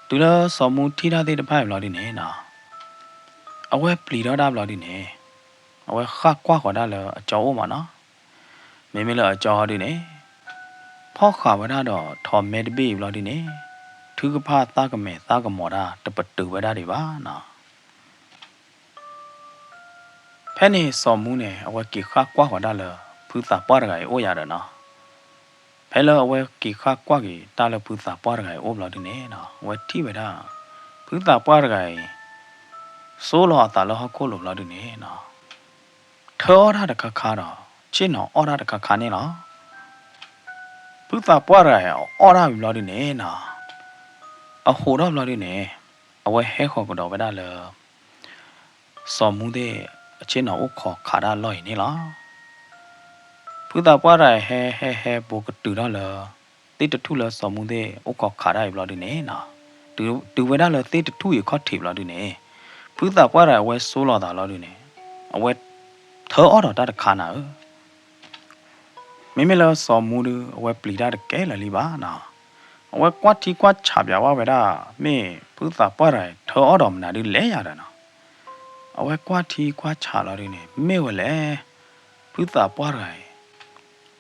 တုၤလၢစီၤမူထံၣ်တၢ်သ့ၣ်တဖၣ်အံၤဘျီဒုန့ၣ်နီၤ, အဝဲပျံၤထီၣ်တၢ်ဘျီဒုန့ၣ် အဝဲဃၣ်ကွၢ်ဃီၤဒၣ်လၢအကၠီအိၣ်မးနီၤ. မ့မ့ၢ်လၢအကၠီဟီဒုန့ၣ် ဖီၣ်ဃာ်ဝဲဒၣ်ဒီးထိးမဲတဘ့ၣ်အံၤဘျီဒုန့ၣ် ထုကဖၣ်သးကမဲာ်သးကမီၤတၢ်တပတုာ်ဝဲဒၣ်ဒံးဘၣ်နီၤ. ဖဲန့ၣ်စီၤမူန့ၣ် အဝဲက့ၤဃၣ်ကွၢ်ဃီၤတၢ်လၢ ဖုသးပှၢ်တဂၤအံၤအိၣ်ယၤဒီးနီၤ. ဖဲလၢအဝဲက့ၤဃၣ်ကွၢ်က့ၤတၢ်လၢဖုသးပှၢ်တဂၤအံၤအိၣ်ဘျီဒုန့ၣ်နီၤ အဝဲထံၣ်ဝဲဒၣ် ဖုသးပှၢ်တဂၤအံၤ ဆိလီၤအသးလၢဟီၣ်ခိၣ်လိၤဘျီဒုန့ၣ်နီၤ ထၢအီၣ်တၢ်တခါခါဒီး ဆ့ၣ်နီၤအီၣ်တၢ်တခါခါန့ၣ်လီၤ. ဖုသးပှၢ်တဂၤအံၤ အအီၣ်တၢ်ဝံၤဘျီဒုန့ၣ်နီၤ အဟိးထီၣ်ဘျီဒုန့ၣ် အဝဲဟဲဃီၤကဒီးဝဲဒၣ်လၢ စီၤမူသ့ၣ် အဆ့ၣ်နီၤအိၣ်ခိးခးတၢ်အလီၢ်အံၤန့ၣ်လီၤ. ဖုသးပှၢ်တဂၤအံၤဟဲဟဲဟဲဘိးကတုၤထီၣ်လၢ သ့ၣ်တထူၣ်လၢစီၤမူသ့ၣ်အိၣ်ခိးခးတၢ်အံၤဘျီဒုန့ၣ်နီၤ တုၤဝဲဒၣ်လၢသ့ၣ်တထူၣ်အံၤအခီၣ်ထံးဘျီဒုန့ၣ် ဖုသးပှၢ်တဂၤအံၤအဝဲဆိလီၤသးလီၤဒုန့ၣ် အဝဲထၢအီၣ်ဒီးတၢ်တခါနၤဧၢ မ့မ့ၢ်လၢစီၤမူဒု အဝဲပျံၤတၢ်တကဲလၢၤလံဘၣ်နီၤ. အဝဲကွၢ်ထံကွၢ်ဆးပၠးဝဲဒၣ် မ့ၢ်ဖုသးပှၢ်တဂၤအံၤ ထၢအီၣ်ဒီးမနုၤဒုလဲၣ်ယၤဒီးနီၤ. အဝဲကွၢ်ထံကွၢ်ဆးလီၤဒုန့ၣ် မ့ၢ်ဝဲလဲၣ် ဖုသးပှၢ်တဂၤအံၤ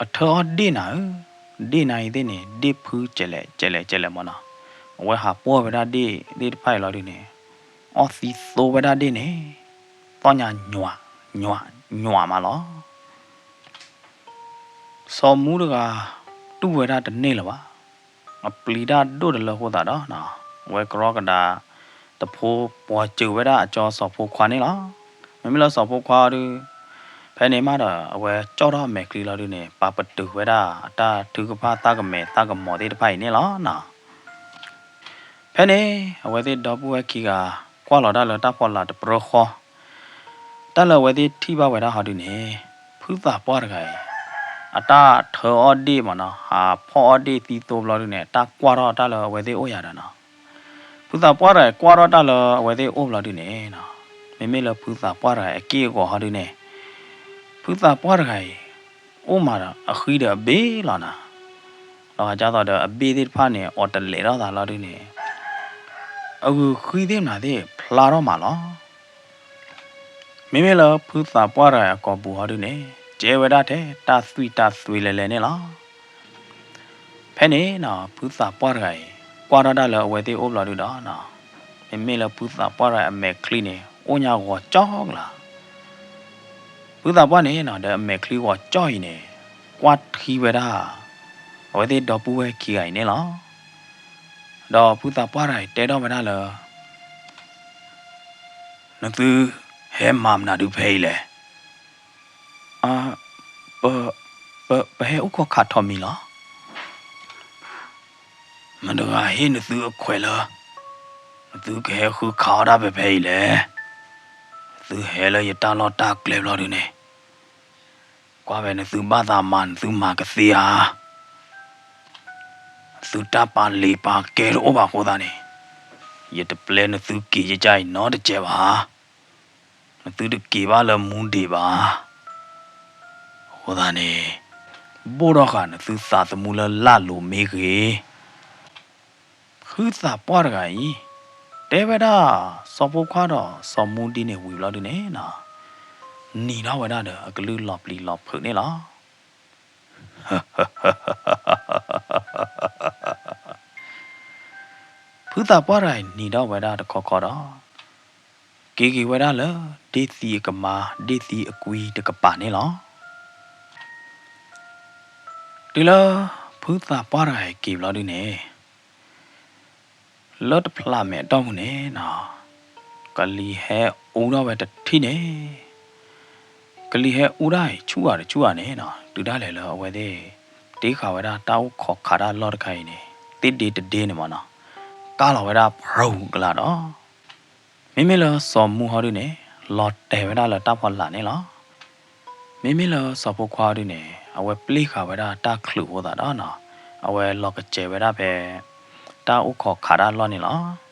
အထၢအီၣ်ဒ့ၣ်နၤဧၢ, ဒ့ၣ်နၤအံၤသ့ၣ်န့ၣ် ဒ့ၣ်ဖုကဲးလဲးကဲးလဲးကဲးလဲးမးနီၤ. အဝဲဟးပှီၢ်ဝဲဒၣ်ဒ့ၣ်သ့ၣ်တဖၣ်အံၤလီၤဒုန့ၣ် အီၣ်သံသိဝဲဒၣ်ဒ့ၣ်န့ၣ် သီၣ်ညါ ညွး ညွး ညွးမးလီၤ. စီၤမူတဂၤ တူၢ်ဝဲဒၣ်တန့ၢ်လၢၤဘၣ်. အပျံၤတၢ်ဒိၣ်တလၢအဃိသတးဒီး အဝဲကရီကဒါ တဖိပှီၤစၢၤဝဲဒၣ်အကၠီစီၤဖိခွါန့ၣ်လီၤ. မ့မ့ၢ်လၢစီၤဖိခွါအီၤဒု ဖဲန့ၣ်မးဒီး အဝဲကၠီၣ်ထီၣ်အမဲာ်ချံလီၤဒုန့ၣ် ပာ်ပတုာ်ဝဲဒၣ်အတၢ်ထုကဖၣ်သးကမဲာ်သးကမီၤသ့ၣ်တဖၣ်အံၤန့ၣ်လီၤနီၤ. ဖဲန့ၣ် အဝဲသ့ၣ်ဒီပုၢ်ဝဲၢ်ခံဂၤ ကွၢ်လီၤတၢ်လၢတၢ်ဖီလာ်တပြၢဃီ တၢ်လၢအဝဲသ့ၣ်ထံၣ်ဘၣ်ဝဲဒၣ်ဟီဒုန့ၣ် ဖုသးပှၢ်တဂၤအံၤ အတၢ်ထၢအီၣ်ဒ့ၣ်မးနီၤ ဟးဖီၣ်အီၣ်ဒ့ၣ်သံသိဘျီဒုန့ၣ် တၢ်ကွၢ်ထီၣ်တၢ်လၢအဝဲသ့ၣ်အိၣ်ယၤဒီးနီၤ. ဖုသးပှၢ်တဂၤအံၤကွၢ်ထီၣ်တၢ်လၢအဝဲသ့ၣ်အိၣ်ဘျီဒုန့ၣ်နီၤ မ့မ့ၢ်လၢဖုသးပှၢ်တဂၤအံၤအက့ၢ်အဂီၤဟီဒုန့ၣ် ဖုသးပှၢ်တဂၤအံၤ အိၣ်မးဒီးအဃံဒီးအဘ့ၣ်လီၤနီၤ. လီၤဂာ်ဒ်သိးဒီးအဘ့ၣ်သ့ၣ်တဖၣ်န့ၣ် အိးတလဲးထီၣ်သးလီၤဒုန့ၣ် အဂုာ်ဃံသ့ၣ်မနုၤသ့ၣ်ဖျါထီၣ်မးလီၤ. မ့မ့ၢ်လၢဖုသးပှၢ်တဂၤအံၤအကိာ်ပူၤဟီဒုန့ၣ် ကဲဝဲဒၣ်ထဲတၢ်သွံၣ်တၢ်သွ့လဲၤလဲၤန့ၣ်လီၤ. ဖဲန့ၣ်နီၤ ဖုသးပှၢ်တဂၤအံၤ ကွၢ်ထီၣ်တၢ်လၢအဝဲသ့ၣ်အိၣ်ဘျီဒုဒီးနီၤ မ့မ့ၢ်လၢဖုသးပှၢ်တဂၤအမဲာ်ချံန့ၣ် အိၣ်ညါဂီၤကၠီကလး ဖုသးပှၢ်န့ၣ်နီၤ ဒီးအမဲာ်ချံဂီၤကၠီအံၤန့ၣ် ကွၢ်ထံဝဲဒၣ် အဝဲသ့ၣ်ဒီပုၢ်ဝဲၢ်ခံဂၤအံၤန့ၣ်လီၤ. ဒီးဖုသးပှၢ်တဂၤအံၤတဲထီၣ်ဝဲဒၣ်လၢ နသုဟဲမၤမနုၤဒုဖဲအံၤလဲၣ်. ပ ပ ပဟဲအိၣ်ခိးခးထိးမံၤလီၤ. မတၤတဂၤဟ့ၣ်နသုအခွဲးလၢ နသုကဟဲဃုခးအီၣ်တၢ်ဖဲဖဲအံၤလဲၣ်. နသုဟဲလၢယတၢ်လီၢ်တၢ်ကျဲဘျီဒုန့ၣ် ကွၢ်ဖဲနသုဘၣ်သးမၤ နသုမၤကသ့ဧါ. နသုတၢ်ပာ်လံာ်ပာ်ကဲတအိၣ်ဘၣ်အဃိသတးန့ၣ် ယတပျဲနသုက့ၤယကအံၤနီတစဲးဘၣ်. နသုတက့ၤဘၣ်လၢမူဒံးဘၣ်. အဃိသတးန့ၣ် ဘိၣ်ထီၣ်ဃာ်နသုသးသမူလၢလၢ်လိၤမ့ၢ်ဂ့ၤ ဖုသးပှၢ်တဂၤအံၤ တဲဝဲဒၣ် စီၤဖိခွါဒီးစီၤမူဒ်န့ၣ်ဝံၤဘျီဒုန့ၣ်နီၤ နံၤထီၣ်ဝဲဒၣ်ဒီးအကလုၢ်လီၤပျံၤလီၤဖုးန့ၣ်လီၤ. ဖုသးပှၢ်တဂၤအံၤနံၤထီၣ်ဝဲဒၣ်တခီခီဒီး က့ၤက့ၤဝဲဒၣ်လၢ ဒ့ၣ်သံအကမါ ဒ့ၣ်သံအကွံတကပၤန့ၣ်လီၤ. တုၤလၢ ဖုသးပှၢ်တဂၤအံၤက့ၤဘျီဒုန့ၣ် လၢတဖျးမဲာ်အတီၢ်ပူၤန့ၣ်နီၤ ကလံၤဟဲအူထီၣ်ဝဲတထံၣ်န့ၣ် ကလံၤဟဲအူဒၣ်အံၤဆူၣ်ဂၤတဆူၣ်ဂၤန့ၣ်နီၤ တုၤဒၣ်လဲာ်လၢအဝဲသ့ၣ် တ့ဃာ်ဝဲဒၣ်တၢ်အိၣ်ခိးခးတၢ်အလီၢ်တခါအံၤန့ၣ် သ့ၣ်ဒ့တဒ့န့ၣ်မးနီၤ ကၢ်လီၤဝဲဒၣ်ဖရူၤကလာ်ဒီး မ့မ့ၢ်လၢစီၤမူဟီဒုန့ၣ် လီၤတဲာ်ဝဲဒၣ်လၢတၢ်ဖီလာ်န့ၣ်လီၤ. မ့မ့ၢ်လၢစီၤဖိခွါဟီဒုန့ၣ် အဝဲပျ့ဃာ်ဝဲဒၣ်တၢ်ချုးအဃိသတးဒီးနီၤ အဝဲလီၤကစဲၤဝဲဒၣ်ဖဲ တၢ်အိၣ်ခိးခးတၢ်အလီၢ်န့ၣ်လီၤ.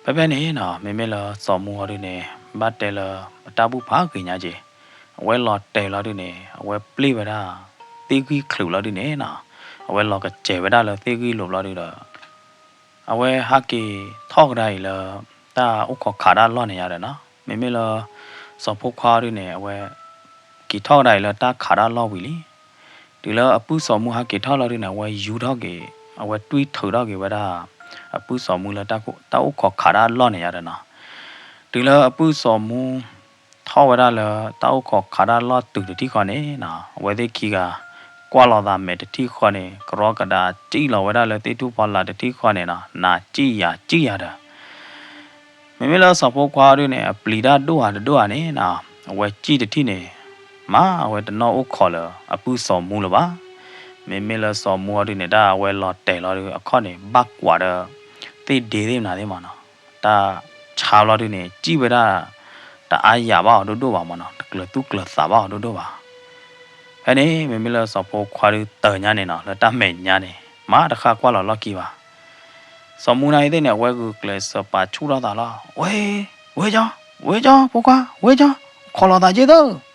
ဖဲဖဲန့ၣ်နီၤ မ့မ့ၢ်လၢစီၤမူဟီဒုန့ၣ် ဘၣ်တဲလၢ တၢ်ဘူၣ်ဖးဂ့ၤညါက့ၤ, အဝဲလီၤတဲာ်လီၤဒုန့ၣ် အဝဲပျ့ၢ်ဝဲဒၣ် သ့ၣ်ဂံၢ်ချုးလီၤဒုန့ၣ်နီၤ, အဝဲလီၤကစဲၤဝဲဒၣ်လၢသ့ၣ်ဂံၢ်လိၤလီၤဒုဒီး အဝဲဟးက့ၤထီၣ်ကဒါအံၤလၢ တၢ်အိၣ်ခိးခးတၢ်အလီၢ်န့ၣ်ယါဒီးနီၤ, မ့မ့ၢ်လၢ စီၤဖိခွါဒုန့ၣ် အဝဲ က့ၤထီၣ်ကဒါအံၤလၢတၢ်ခးတၢ်အလီၢ်ဝံၤလံ. တုၤလၢအပုၢ်စီၤမူဟးက့ၤထီၣ်လီၤဒုန့ၣ် အဝဲယူၤထီၣ်က့ၤ အဝဲတွံၢ်ထုးထီၣ်က့ၤဝဲဒၣ် အပုၢ်စီၤမူလၢတၢ်အိၣ်ခိးခးတၢ်အလီၢ်န့ၣ်ယါဒီးနီၤ, တုၤလၢအပုၢ်စီၤမူ ထီၣ်ဝဲဒၣ်လၢတၢ်အိၣ်ခိးခးတၢ်အလီၢ်တုၤတထံၣ်ဃီန့ၣ်နီၤ, အဝဲသ့ၣ်ခံဂၤ ကွၢ်လီၤသးမဲာ်တထံၣ်ဃီန့ၣ် ကရီကဒါစံၣ်လီၤဝဲဒၣ်လၢသ့ၣ်ထူၣ်ဖီလာ်တထံၣ်ဃီန့ၣ်နီၤ, နၤစံၣ်ယၤစံၣ်ယၤဒီး မ့မ့ၢ်လၢစီၤဖိခွါဒုန့ၣ် အပျံၤတၢ်ဒိၣ်ဧါတဒိၣ်ဧါန့ၣ်နီၤ, အဝဲစံၣ်တထံၣ်န့ၣ် မ့ၢ်အဝဲတနီၣ်အိၣ်ခိးလၢအပုၢ်စီၤမူလၢၤဘၣ်. မ့မ့ၢ်လၢစီၤမူအီၤဒုန့ၣ် တၢ်အဝဲလီၤတဲာ်လီၤဒု အခီၣ်န့ၣ် ဘၣ်ကွၢ်ဒီး သ့ၣ်ဒ့သ့ၣ်မနုၤသ့ၣ်မးနီၤ, တၢ်ဆါဘျီဒုန့ၣ် စံၣ်ဝဲဒၣ် တအါယၤဘၣ်အီၤဒိၣ်ဒိၣ်ဘၣ်မးနီၤ, တကျၢၤသူၣ်ကျၢၤသးဘၣ်အီၤဒိၣ်ဒိၣ်ဘၣ်. ဖဲန့ၣ် မ့မ့ၢ်လၢစီၤဖိခွါဒုတၢၤညါန့ၣ်နီၤ, လၢတၢ်မဲာ်ညါန့ၣ် မ့ၢ်တဃၣ်ကွၢ်လီၤလီၢ်ခံဘၣ်. စီၤမူနၤအံၤသ့ၣ်န့ၣ် အဝဲဂုာ်ကျဲးစၢးပာ်ဆူၣ်ထီၣ်သးလီၤ. ဝဲ, ဝဲကၠီ, ဝဲကၠီ, ဖိခွါ, ဝဲကၠီ, ခိးလီၤသးက့ၤသၢ.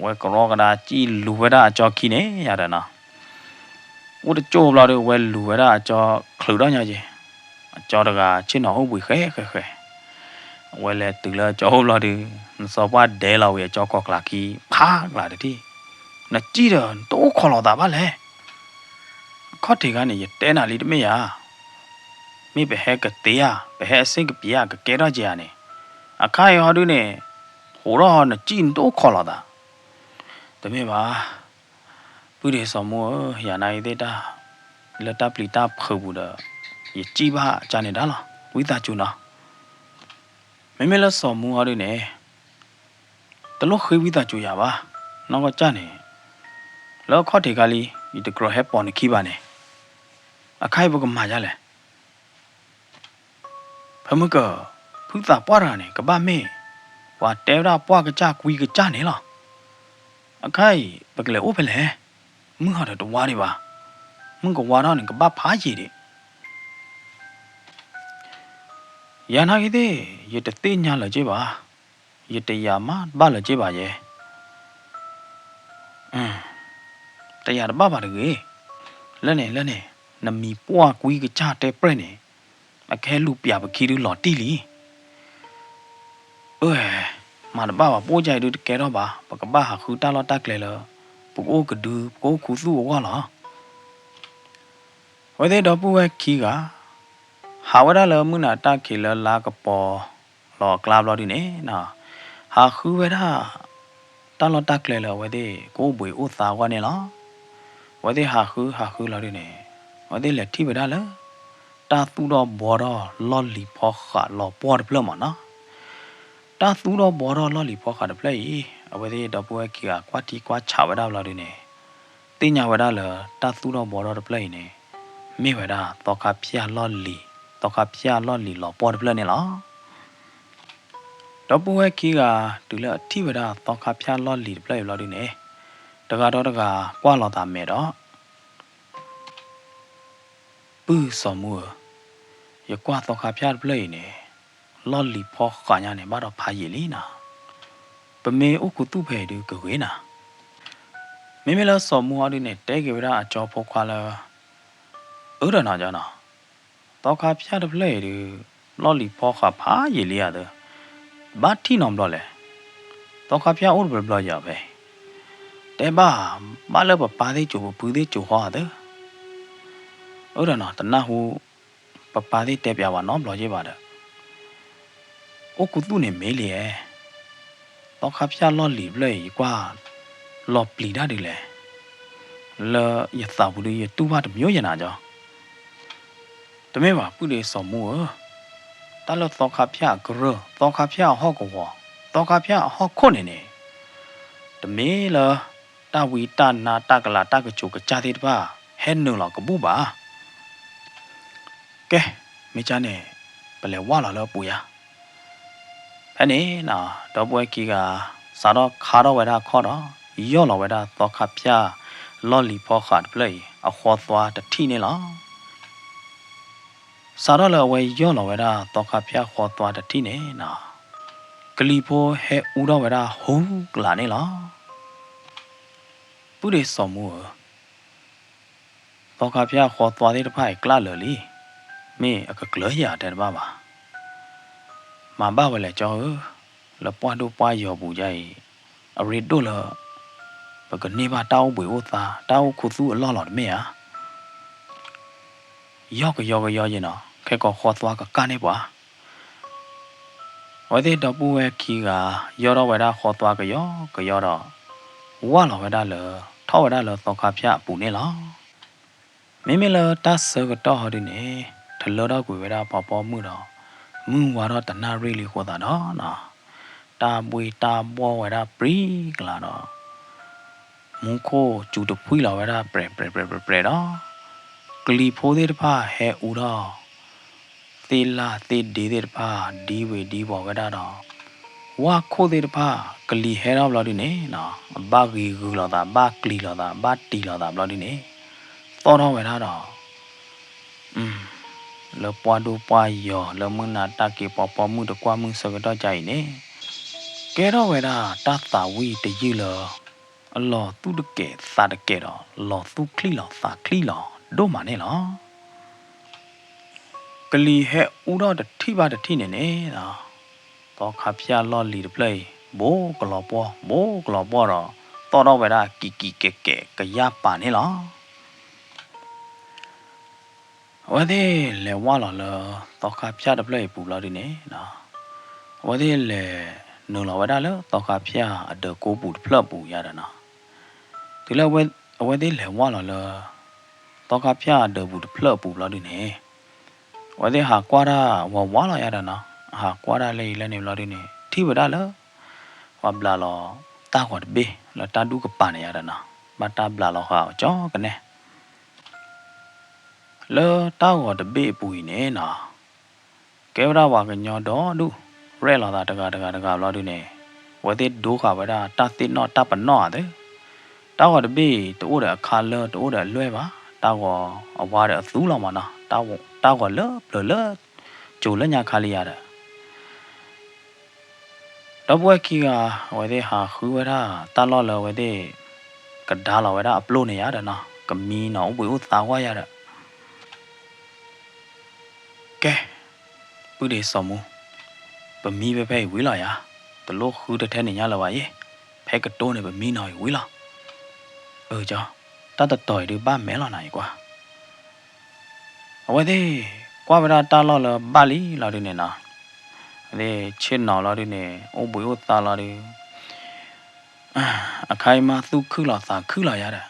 ဝဲကရီကဒါစံၣ်လူၤဝဲဒၣ်အကၠီခံန့ၣ် ယၤဒီးနီၤ အိၣ်တကၠိၢ်ဘျီဒု အဝဲလူၤဝဲဒၣ်အကၠီချုးထီၣ်ညါက့ၤ, အကၠီတဂၤဆ့ၣ်နီၤအိၣ်ဘှံးဃဲဃဲဃဲ, အဝဲလဲၤတုၤလၢအကၠီအိၣ်ဘျီဒု နစီၤပှၢ်ဒဲလီၤဝံၤအကၠီကီၢ်ကျးခံ ဖးကျးတထံၣ်, နစံၣ်ဒီး နတအိၣ်ခိးလီၤသးဘၣ်လဲၣ်. အခီၣ်ထံးခါန့ၣ် ယတဲနၤလံတမ့ၢ်ဧါ, မ့ၢ်ပဟဲကသ့ဧါ, ပဟဲအဆ့ၣ်ကပံၤဧါ, ကကဲထီၣ်က့ၤဧါန့ၣ်, အခါအံၤဟီဒုန့ၣ် ဟိးထီၣ်ဟီ နစံၣ်နတအိၣ်ခိးလီၤသး တမ့ၢ်ဘၣ်, ပုၢ်ဒ့စီၤမူဧၢ, ယၤနၤအံၤသ့ၣ်တၢ်, လၢတၢ်ပျံၤတၢ်ဖုးပူၤဒီး ယစံၣ်ဘၣ်ကၢ်န့ၣ်ဒၣ်လီၤ, ဝံသးစူၤနီၤ. မ့မ့ၢ်လၢစီၤမူဟီဒုန့ၣ် တလိၣ်ဃ့ဝံသးစူၤယၤဘၣ်, နီၢ်ကီၢ်ကၢ်န့ၣ် လၢအခီၣ်ထံးခါလံ, ယတကြၢးဟဲပိာ်နခံဘၣ်န့ၣ်, အခါအံၤပကမၤဒ်လဲၣ်. ဖဲမုၢ်ကၢၢ် ဖုသးပှၢ်တဂၤန့ၣ် ကဘၣ်မ့ၢ် ပှၤတဲဝဲဒၣ်ပှၢ်ကစၢ်ကွံကစၢ်န့ၣ်လီၤ. အခါအံၤ ပကလဲၤအိၣ်ဖဲလဲၣ်, မုၢ်ဟီဒီးတဝါဒံးဘၣ်, မုၢ်ကဝါထီၣ်န့ၣ် ကဘၣ်ဖးယံာ်ဒံး ယၤနာ်က့ၤသ့ၣ် ယတသ့ၣ်ညါလၢၤက့ဘၣ်, ယတယာ်မးဘၣ်လၢၤက့ဘၣ်ယဲ, တယာ်တဘၣ်ဘၣ်တဂ့ၤ, လၢန့ၣ်လၢန့ၣ် နမံၤပှၢ်ကွံကစၢ်တဲပြဲၢ်န့ၣ် အကဟဲလူၤပျးပခံဒုလီၤတံၢ်လံ. အၢ မၤတဘၣ်ဘၣ် ပအိၣ်ကၢ်အံၤဒုတကဲထီၣ်ဘၣ်, ပကဘၣ်ဟးဃုတၢ်လီၢ်တၢ်ကျဲလၢ ပကအိၣ်ကဒု ပကအိၣ်ခူသူၣ်အဂီၢ်လီၤ. အဝဲသ့ၣ်ဒီပုၢ်ဝဲၢ်ခံဂၤ ဟးဝဲဒၣ်လၢမုၢ်နၤတၢ်ခံးလၢလါကပီၤလီၤအကျါဘျီဒုန့ၣ်နီၤ, ဟးဃုဝဲဒၣ် တၢ်လီၢ်တၢ်ကျဲလၢအဝဲသ့ၣ်ကအိၣ်ဘှံးအိၣ်သါအဂီၢ်န့ၣ်လီၤ. အဝဲသ့ၣ်ဟးဃုဟးဃုလီၤဒုန့ၣ် အဝဲသ့ၣ်လဲၤထံၣ်ဝဲဒၣ်လၢ တၢ်သူၣ်ထီၣ်ဘှီထီၣ်လီၢ်လံၤဖီဃးလီၤပှီၢ်တဖျၢၣ်မးနီၤ. တၢ်သူၣ်ထီၣ်ဘှီထီၣ်လီၢ်လံၤဖီဃးတဖျၢၣ်အံၤ အဝဲသ့ၣ်ဒီပုၢ်ဝဲၢ်ခံဂၤကွၢ်ထံကွၢ်ဆးဝဲဒၣ်ဘျီဒုန့ၣ် သ့ၣ်ညါဝဲဒၣ်လၢ တၢ်သူၣ်ထီၣ်ဘှီထီၣ်တဖျၢၣ်အံၤန့ၣ် မ့ၢ်ဝဲဒၣ်သီခါဖၠၣ်လီၢ်လံၤ, သီခါဖၠၣ်လီၢ်လံၤလီၤပှီၢ်တဖျၢၣ်န့ၣ်လီၤ. ဒီပုၢ်ဝဲၢ်ခံဂၤ တုၤလၢအထံၣ်ဝဲဒၣ်သီခါဖၠၣ်လီၢ်လံၤတဖျၢၣ်အံၤဘျီဒုန့ၣ် တဂၤဒီးတဂၤကွၢ်လီၤသးမဲာ်ဒီး ပုၢ်စီၤမူဧၢ, ယကွၢ်သီခါဖၠၣ်တဖျၢၣ်အံၤန့ၣ် လီၢ်လံၤဖီဃးညါန့ၣ် ဘၣ်ဒီးဖးယံာ်လံနီၤ. ပမ့ၢ်အိၣ်ခူသူၣ်ဖဲအံၤဒုကဂ့ၤနီၤ. မ့မ့ၢ်လၢစီၤမူအီၤဒုန့ၣ် တဲက့ၤဝဲဒၣ်အကၠီဖိခွါလၢ အၢဒီးနီၤကၠီနီၤ, သီခါဖၠၣ်တဖျၢၣ်အံၤဒု လီၢ်လံၤဖီဃးဖးယံာ်လံဧါသၢ, ဘၣ်ထံၣ်နီတဘျီလဲၣ်. သီခါဖၠၣ်အိၣ်တဘျီဘျီယၤဖဲ တဲဘၣ်, ဘၣ်လၢပပၢ်သ့ၣ်ကိၤ ပဖုသ့ၣ်ကိၤဃီဧါသၢ. အၢဒီးနီၤ တနၢ်ဟူ ပပၢ်သ့ၣ်တဲပၠးဝဲနီတဘျီက့ဘၣ်ဒီး အိၣ်ခူသူၣ်န့ၣ်မ့ၢ်လံဧါ. သီခါဖၠၣ်လီၢ်လံၤတဖျၢၣ်အံၤ ယကွၢ်လီၤပျံၤတၢ်ဒ်လဲၣ်. လၢယသးပူၤဒု ယတူၢ်ဘၣ်တမံၤယဲနၤကၠီ. တမ့ၢ်ဘၣ် ပုၢ်ဒ့စီၤမူဧၢ, တၢ်လၢသီခါဖၠၣ်အကရၢၢ်, သီခါဖၠၣ်အဟီၣ်ကဝီၤ, သီခါဖၠၣ်အဟီၣ်ခိၣ်န့ၣ်န့ၣ် တမ့ၢ်လၢ တၢ်ဝံတၢ်နါတၢ်ကလၤတၢ်ကစိၤကစၢ်သ့ၣ်တဖၣ် ဟဲနုာ်လီၤကဘူၣ်ဘၣ်. ကဲ, မ့ၢ်ကၢ်န့ၣ် ပလဲၤဝၢ်လီၤလၢအပူၤယါ. ဖဲန့ၣ်နီၤ ဒီပုၢ်ဝဲၢ်ခံဂၤ စးထီၣ်ခါထီၣ်ဝဲဒၣ်အခီၣ်ဒီး ယီၢ်လီၤဝဲဒၣ်သီခါဖၠၣ် လီၢ်လံၤဖီဃးတဖျၢၣ်အံၤ အဃီသွါတထံၣ်န့ၣ်လီၤ. စးထီၣ်လၢအဝဲယီၢ်လီၤဝဲဒၣ်သီခါဖၠၣ်ဃီသွါတထံၣ်န့ၣ်နီၤ, ကလံၤဖိဟဲအူထီၣ်ဝဲဒၣ်ဟူကလးန့ၣ်လီၤ. ပုၢ်ဒ့စီၤမူဧၢ, သီခါဖၠၣ်ဃီသွါသ့ၣ်တဖၣ်အံၤကျၢ်လၢာ်လံ, မ့ၢ်အကကျၢၤယၤတဲတဘၣ်ဘၣ်. မၤဘၣ်ဝဲလဲၣ်ကၠီဧၢ, လၢပှၢ်ဒိၣ်ပှၢ်ယီၤပူၤယါအံၤ, အရ့ဒိၣ်လၢ ပကန့ၢ်ဘၣ်တၢ်အိၣ်ဘှံးအိၣ်သါ တၢ်အိၣ်ခူသူၣ်အလီၢ်လီၤတမ့ၢ်ဧါ. ယီၢ်ကယီကယီယံၤနီၤ, ခဲကိာ်ဃီသွါကကၢ်န့ၢ်ပှၤ အဝဲသ့ၣ်ဒီပုၢ်ဝဲၢ်ခံဂၤ ယီၢ်ထီၣ်ဝဲဒၣ်ဃီသွါကယီကယီဒီး ဝၢ်လီၤဝဲဒၣ်လၢ ထီၣ်ဝဲဒၣ်လၢသီခါဖၠၣ်အပူၤန့ၣ်လီၤ. မ့မ့ၢ်လၢတၢ်ဆၢကတီၢ်ဟီဒုန့ၣ် ထလၢထီၣ်ကွံာ်ဝဲဒၣ်ဖီဖီမုၢ်ဒီး မုၢ်ဝါထီၣ်တနၣ်ရံၣ်လံအဃိသတးဒီးနီၤ, တၢ်ဘှ့ၣ်တၢ်ဘှီၣ်ဝဲဒၣ်ပြံကလးဒီး မူခိၣ်စူၤတဖှံလီၤဝဲဒၣ်ပြဲးပြဲးပြဲးပြဲးပြဲးဒီး ကလံၤဖိသ့ၣ်တဖၣ်ဟဲအူထီၣ် သ့ၣ်လၣ်သ့ၣ်ဒ့သ့ၣ်တဖၣ်ဒံဝ့ၤဒံဝီၤဝဲဒၣ်ဒီး ဝၣ်ခိၣ်သ့ၣ်တဖၣ် ကလံၤဟဲထီၣ်ဘျီဒုန့ၣ်နီၤ အဘၣ်ဂ့ၤဂုၤလိာ်သး ဘၣ်ကျံၤလိာ်သး ဘၣ်တံၤလိာ်သးဘျီဒုန့ၣ် သီၣ်ထီၣ်ဝဲဒၣ်ဒီး လၢပှၢ်ဒိၣ်ပှၢ်ယီၤ လၢမုၢ်နၤတၢ်က့ၤ ဖီဖီမုၢ်တကွၢ်မုၢ်ဆၢကတီၢ်ကါအံၤန့ၣ် ကဲထီၣ်ဝဲဒၣ်တၢ်သးဝံၣ်တယုၢ်လၢ အလီၤသူၣ်တကဲာ်သးတကဲာ်ဒီး လီၤသူၣ်ချံၣ်လီၤသးချံၣ်လီၤဒိၣ်မးန့ၣ်လီၤ. ကလံၤဟဲအူထီၣ်တထံၣ်ဘၣ်တထံၣ်န့ၣ်န့ၣ် သီခါဖၠၣ်လီၢ်လံၤတဖျၢၣ်အံၤ ဘိးကလီၤပှီၢ် ဘိးကလီၤပှီၢ်ဒီး သီၣ်ထီၣ်ဝဲဒၣ်ကံးကံးကဲးကဲးကယၢ်ပာ်န့ၣ်လီၤ. အဝဲသ့ၣ်လဲၤဝၢ်လီၤလၢ သီခါဖၠၣ်တဖျၢၣ်အံၤပူၤဘျီဒုန့ၣ် အဝဲသ့ၣ်လဲၤနုာ်လီၤဝဲဒၣ်လၢသီခါဖၠၣ်အဒၢးကိးပူၤတဖျၢၣ်အပူၤယါဒီးနီၤ, တုၤလၢအဝဲသ့ၣ်လဲၤဝၢ်လီၤလၢ သီခါဖၠၣ်အဒၢးပူၤတဖျၢၣ်အပူၤဘျီဒုန့ၣ် အဝဲသ့ၣ်ဟးကွၢ်တၢ်ဝးဝးလီၤယါဒီးနီၤ, ဟးကွၢ်တၢ်လၢအံၤလၢန့ၣ်ဘျီဒုန့ၣ် ထံၣ်ဝဲဒၣ်လၢ ပှၤဘျးလီၤတၢ်ဂီၤတဘ့ၣ်လၢတၢ်ဒူၣ်ကပၤန့ၣ်ယါဒီးနီၤ, ဘၣ်တၢ်ဘျးလီၤဃာ်အီၤကၠီကနဲ လၢတၢ်ဂီၤတဘ့ၣ်အပူၤအံၤန့ၣ်နီၤ, ကဲဝဲဒၣ်ပှၤကညီဒီဒူၣ် ရဲၣ်လီၤသးတဂၤတဂၤတဂၤဘျီဒုန့ၣ် အဝဲသ့ၣ်ဒိဃာ်ဝဲဒၣ်တၢ်သ့ၣ်နီၣ်တၢ်ပနီၣ်ဧါသ့ၣ်, တၢ်ဂီၤတဘ့ၣ်အံၤ တအိၣ်ဒီးအခါလၢ တအိၣ်ဒီးအလွဲၢ်ဘၣ်, တၢ်ဂီၤအဝါဒီးအသူလီၤမးနီၤ, တၢ်ဂီၤလၢပျၢၤလၢ ကၠိၤလၢညါခါလံယါဒီး ဒီပုၢ်ဝဲၢ်ခံဂၤ အဝဲသ့ၣ်ဟးဃုဝဲဒၣ်တၢ်လီၢ်လၢအဝဲသ့ၣ် ကဒါလီၤဝဲဒၣ်အပျိၢ်န့ၣ်ယါဒီးနီၤ, ကမံနီၤ အိၣ်ဘှံးအိၣ်သါကွၢ်ယါဒီး ကဲ, ပုၢ်ဒ့စီၤမူ, ပမံဖဲဖဲအံၤဝံၤလီၤယါ, တလိၣ်ဃုတထဲန့ၣ်ညါလၢၤဘၣ်ယ့ၣ်, ဖဲကတိၤန့ၣ် ပမံနီၤအံၤဝံၤလီၤ. အၢ ကၠီ, တၢ်တတီၤအံၤဒုးဘၣ်မဲာ်လီၤနၤအံၤကွၢ် အဝဲသ့ၣ်ကွၢ်ဝဲဒၣ်တၢ်လီၢ်လၢဘၣ်လံလီၤဒုန့ၣ်နီၤ, အဝဲသ့ၣ်ဆ့ၣ်နီၤလီၤဒုန့ၣ် အိၣ်ဘှံးအိၣ်သါလီၤဒု, အခါအံၤမးသူၣ်ခုၣ်လီၤသးခုၣ်လီၤယါဒီး,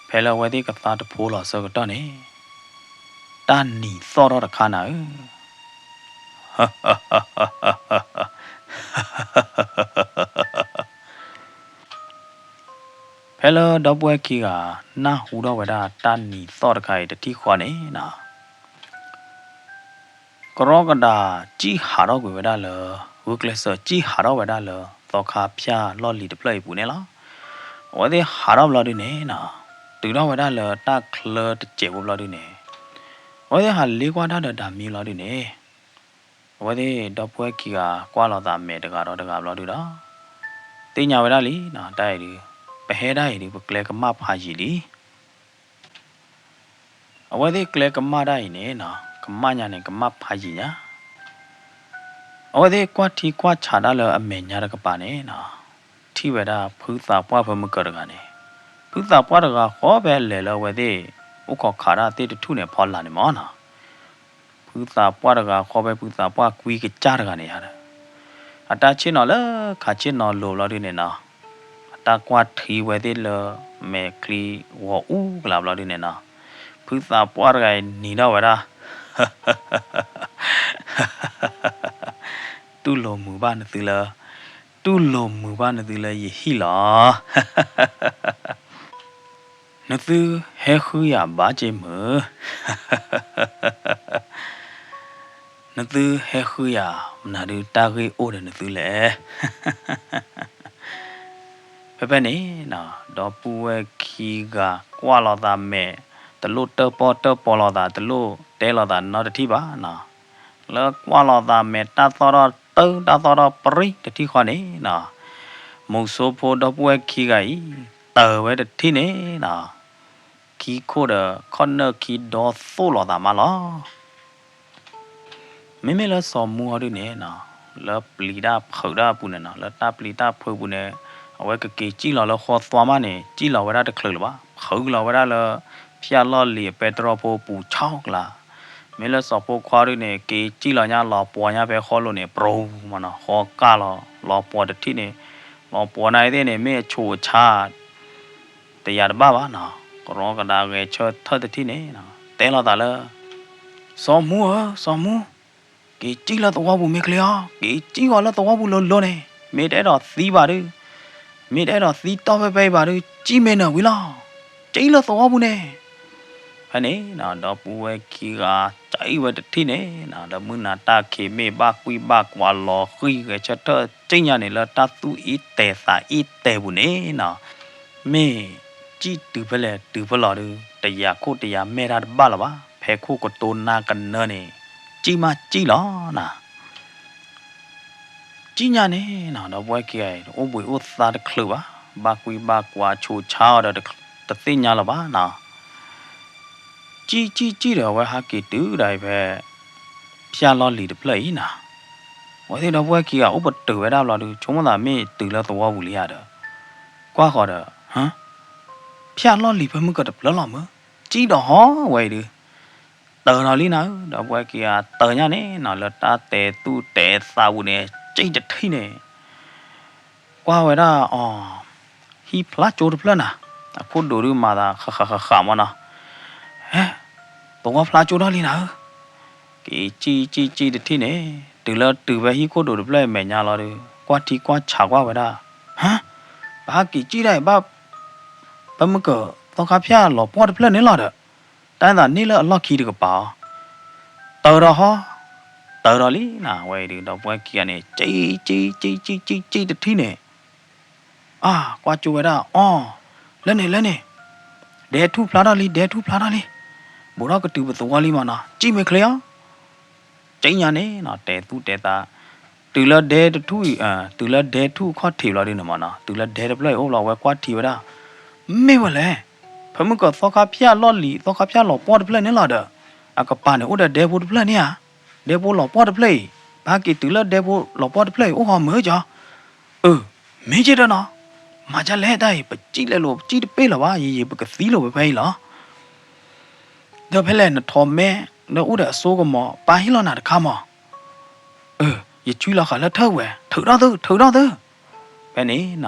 ဖဲလၢအဝဲသ့ၣ်ကသါတဖိလီၤဆၢကတီၢ်န့ၣ်, တၢ်နံၤသီၣ်ထီၣ်တခါနၤဧၢ ဖဲလၢဒီပုၢ်ဝဲၢ်ခံဂၤ နၢ်ဟူထီၣ်ဝဲဒၣ်တၢ်နံၤသီၣ်တခါအံၤတထံၣ်ဃီန့ၣ်နီၤ, ကရီကဒးစံၣ်ဟးထီၣ်ကွံာ်ဝဲဒၣ်လၢ, ဂုာ်ကျဲးစၢးစံၣ်ဟးထီၣ်ဝဲဒၣ်လၢ သီခါဖၠၣ်လီၢ်လံၤတဖျၢၣ်အံၤပူၤန့ၣ်လီၤ. အဝဲသ့ၣ်ဟးထီၣ်ဘျီဒုန့ၣ်နီၤ, တုၤထီၣ်ဝဲဒၣ်လၢတၢ်ချၢတစဲးဖိဘျီဒုန့ၣ်, အဝဲသ့ၣ်ဟးလ့ကွၢ်တၢ်ဒီးတၢ်မံဘျီဒုန့ၣ် အဝဲသ့ၣ်ဒီပုၢ်ဝဲၢ်ခံဂၤကွၢ်လိာ်သးမဲာ်တဂၤဒီးတဂၤဘျီဒုဒီး, သ့ၣ်ညါဝဲဒၣ်လံနီၤ, တၢ်အံၤဒု, ပဟဲဒၣ်အံၤဒု ပကျဲကမၣ်ဖးယံာ်လံ. အဝဲသ့ၣ်ကျဲကမၣ်ဒၣ်အံၤန့ၣ်နီၤ, ကမၣ်ညါန့ၣ် ကမၣ်ဖးယံာ်ညါ အဝဲသ့ၣ်ကွၢ်ထံကွၢ်ဆးဒၣ်လၢအမဲာ်ညါတကပၤန့ၣ်နီၤ, ထံၣ်ဝဲဒၣ်ဖုသးပှၢ်ဖၢမုၢ်ကၢၤတဂၤန့ၣ်, ဖုသးပှၢ်တဂၤဃီဖဲလဲၤလၢအဝဲသ့ၣ် အိၣ်ခိးခးဒၣ်သ့ၣ်တထူၣ်န့ၣ်အဖီလာ်န့ၣ်မ့ၢ်နီၤ, ဖုသးပှၢ်တဂၤဃီဖဲဖုသးပှၢ်ကွံကစၢ်တဂၤန့ၣ်ယါဒီး, အတၢ်ဆ့ၣ်နီၤလၢခးဆ့ၣ်နီၤလိၤဘျီဒုန့ၣ်နီၤ, အတၢ်ကွၢ်ထံဝဲသ့ၣ်လၢမဲာ်ချံဂီၤအူကလးဘျီဒုန့ၣ်နီၤ, ဖုသးပှၢ်တဂၤအံၤနံၤထီၣ်ဝဲဒၣ် တူၢ်လိာ်မုာ်ဘၣ်နသုလၢ, တူၢ်လိာ်မုာ်ဘၣ်နသုလၢယဟံၣ်လီၤ. နသုဟဲဃုယၤဘၣ်က့မုာ်, နသုဟဲဃုယၤ မနုၤဒုးတၢ်ဂ့ၢ်အိၣ်ဒီးနသုလဲၣ်. ဖဲဖဲန့ၣ်နီၤ ဒီပုၢ်ဝဲၢ်ခံဂၤကွၢ်လိာ်သးမဲာ် တလိၣ်တၢၣ်ပီၣ်တၢၣ်ပီလိာ်သး တလိၣ်တဲလိာ်သးနီတထံၣ်ဘၣ်နီၤ. လၢကွၢ်လိာ်သးမဲာ်တၢ်သီၣ်ထီၣ်တုတၢ်သီၣ်ထီၣ်ပြံတထံၣ်ဃီန့ၣ်နီၤ မုဆိဖိဒီပုၢ်ဝဲၢ်ခံဂၤအံၤ တၢၤဝဲတထံၣ်န့ၣ်နီၤ ခံခိၣ်ဒီးခီၣ်နၢၣ်ခံဒီသိၣ်လိာ်သးမးလီၤ. မ့မ့ၢ်လၢစီၤမူအီၤဒုန့ၣ်နီၤ လၢပျံၤတၢ်ဖုးတၢ်အပူၤန့ၣ်နီၤ လၢတၢ်ပျံၤတၢ်ဖုးပူၤန့ၣ် အဝဲကက့ၤစံၣ်လီၤလၢဃီသွါမးန့ၣ် စံၣ်လီၤဝဲဒၣ်တချုးလၢၤဘၣ် ဖုးလီၤဝဲဒၣ်လၢ ဖၠၣ်လီၢ်လံၤအပဲတြီဖိပူၤဆီကျါ. မ့ၢ်လၢစီၤဖိခွါဒုန့ၣ် က့ၤစံၣ်လီၤညါလီၤပှီၤညါဖဲဃီလိၤန့ၣ် ပြူၤမးနီၤ ဃီကၢ်လီၤ လီၤပှီၤတထံၣ်န့ၣ် လီၤပှီၤန့ၣ်သ့ၣ်န့ၣ် မ့ၢ်အဆူးအဆါ တယၤတဘၣ်ဘၣ်နီၤ ကရီကဒါဂဲၤဆၢထၢၣ်တထံၣ်န့ၣ်နီၤ တဲလိာ်သးလၢ စီၤမူဧၢ စီၤမူ, က့ၤစံၣ်လၢသဝီပူၤမ့ၢ်ချ့အီၤ, က့ၤစံၣ်ဃီၤလၢသဝီပူၤလိၤလိၤန့ၣ်, မ့ၢ်တအဲၣ်ဒိးသံဘၣ်ဒုး, မ့ၢ်တအဲၣ်ဒိးသံတီၢ်ဖဲဖဲအံၤဘၣ်ဒုး စံၣ်မ့ၢ်နၢၤဝံၤလီၤ, စံၣ်လၢသဝီပူၤန့ၣ်. ဖဲန့ၣ်နီၤ ဒီပုၢ်ဝဲၢ်ခံဂၤ စံၣ်ဝဲတထံၣ်န့ၣ်နီၤ လၢမုၢ်နၤတၢ်ခံးမ့ၢ်ဘၣ်ကွံဘၣ်ကွးလီၤဃံၤဂဲၤဆၢထၢၣ်စံၣ်ညါန့ၣ် လၢတၢ်သူၣ်အံၣ်တဲာ်သးအံၣ်တဲာ်ပူၤန့ၣ်နီၤ မ့ၢ်စံၣ်တုၤဖဲလဲၣ်တုၤဖဲလဲၣ်ဒုး တယာ်ခိၣ်တယာ်မဲာ်တၢ်တဘၣ်လၢၤဘၣ်, ဖဲခိၣ်ကတိၤနါကနၢန့ၣ် စံၣ်မးစံၣ်လီၤနီၤ. စံၣ်ညါန့ၣ်နီၤ ဒီပုၢ်ဝဲၢ်ခံဂၤအံၤ တအိၣ်ဘှံးအိၣ်သါတချုးဘၣ်, ဘၣ်ကွံဘၣ်ကွးဆူးဆါအီၤဒီး တသ့ၣ်ညါလၢၤဘၣ်နီၤ. စံၣ်စံၣ်စံၣ်ဒီး အဝဲဟးက့ၤတုၤဒၣ်အံၤဖဲ ဖၠၣ်လီၢ်လံၤတဖျၢၣ်အံၤနီၤ. အဝဲသ့ၣ်ဒီပုၢ်ဝဲၢ်ခံဂၤ အိၣ်ပတုာ်ဝဲဒၣ်ဘျီဒုး ဆိကမိၣ်သးမ့ၢ်တုၤလၢသဝီပူၤလံဧါဒီး ကွၢ်ဃီၤဒီး ဖၠၣ်လီၢ်လံၤဖဲမုၢ်ကတဖျၢၣ်လီၤမၢ်, စံၣ်ဒီးဟီဝဲအံၤဒုး တၢၤဒီးလံနၤဧၢ, ဒီပုၢ်ဝဲၢ်ခံဂၤတၢၤညါန့ၣ်နီၤ လၢတၢ်တဲသူၣ်တဲသးပူၤန့ၣ် စံၣ်တထံၣ်န့ၣ် ကွၢ်ဝဲဒၣ်အီၤ ဟံၣ်ဖျါကၠိတဖျၢၣ်နၤ, အခိၣ်ဒိးဒုးမၤသးဃးဃးဃးဃးမးနီၤ, ဟဲ သဝီဖျါကၠိထီၣ်လံနၤဧၢ, က့ၤစံၣ်စံၣ်စံၣ်တထံၣ်န့ၣ် တုၤလၢတုၤဖဲဟံၣ်ခိၣ်ဒိးတဖျၢၣ်အမဲာ်ညါလီၤဒီး ကွၢ်ထံကွၢ်ဆးကွၢ်ဝဲဒၣ်, ဟါ, ပဟဲက့ၤစံၣ်ဒၣ်အံၤဘၣ် ဖဲမုၢ်ကသီခါဖၠၣ်လီၤပှီၢ်တဖျၢၣ်န့ၣ်လီၤဒီး တၢ်သးန့ၢ်လၢအလီၢ်ခံတကပၤအီၤ, တၢၤဒီးဟီ, တၢၤဒီးလံနၤ ဝဲအံၤဒုး ဒီပုၢ်ဝဲၢ်ခံဂၤန့ၣ် စံၣ်စံၣ်စံၣ်စံၣ်စံၣ်စံၣ်တထံၣ်န့ၣ် အါ ကွၢ်ကၠိဝဲဒၣ် အီၤ လၢန့ၣ်လၢန့ၣ် ဒဲထူၣ်ဖျါထီၣ်လံ ဒဲထူၣ်ဖျါထီၣ်လံ, ဘူးထီၣ်ကတုၤပသဝီလံမးနီၤ စံၣ်မ့ၢ်ချ့အီၤ စံၣ်ညါန့ၣ်နီၤ တဲသူၣ်တဲသး, တုၤလၢဒဲတထူၣ်အံၤ တုၤလၢဒဲထူၣ်ခီၣ်ထံးဘျီဒုးန့ၣ်မးနီၤ တုၤလၢဒဲတဖျၢၣ်အံၤအိၣ်ဘျီ အဝဲကွၢ်ထံဝဲဒၣ်, မ့ၢ်ဝဲလဲၣ်, ဖဲမုၢ်ကသီခါဖၠၣ်လီၢ်လံၤ သီခါဖၠၣ်လီၤပှီၢ်တဖျၢၣ်န့ၣ်လီၤဒီး အကပၤန့ၣ်အိၣ်ဒီးဒဲဖိတဖျၢၣ်န့ၣ်ဧါ, ဒဲဖိလီၤပှီၢ်တဖျၢၣ်အံၤ ပဟဲက့ၤတုၤလၢဒဲဖိလီၤပှီၢ်တဖျၢၣ်အံၤအိၣ်ဟီမၢကၠီ အၢ မ့ၢ်က့ဒီးနီၤ, မၤဒ်လဲၣ်တၢ်အံၤ ပစံၣ်လဲၤလိာ် ပစံၣ်တပ့ၢ်လၢၤဘၣ် ယံာ်ယံာ်ပကသံလိာ်ဖဲဖဲအံၤလီၤ. ဒီးဖဲလဲၣ်နထိးမဲ လၢအိၣ်ဒီးအစိကမီၤ ပာ်ဟ့ၣ်လီၤနၤတခါမး, အၢ ယဆွံလီၤဃာ်လၢထၢၣ်ဝဲ ထုးထီၣ်သု ထုးထီၣ်သု, ဖဲန့ၣ်နီၤ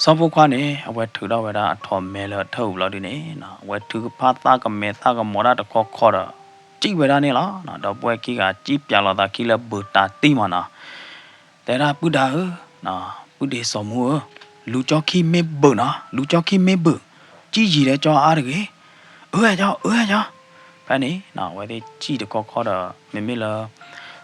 စီၤဖိခွါန့ၣ် အဝဲထုးထီၣ်ဝဲဒၣ်အထိးမဲလၢအထၢၣ်အူဘျီဒုန့ၣ်နီၤ အဝဲထုကဖၣ်သၣ်ကမဲာ်သၣ်ကမီၤဒၣ်တခီခီဒီး စံၣ်ဝဲဒၣ်န့ၣ်လီၤ. ဒီပုၢ်ဝဲၢ်ခံဂၤစံၣ်ပၠးလီၤသးခံလၢဘုးတၤတံၢ်မးနီၤ တဲဒၣ်ပုၢ်ဒါဧၢ, ပုၢ်ဒ့စီၤမူဧၢ, လူကၠီခံမ့ၢ်ဘုးနီၤ လူကၠီခံမ့ၢ်ဘုး, စံၣ်ယံၤဒီးကၠီအါတဂ့ၤ, အၢကၠီ အၢကၠီ, ဖဲန့ၣ်နီၤ အဝဲသ့ၣ်စံၣ်တခီခီဒီး မ့မ့ၢ်လၢ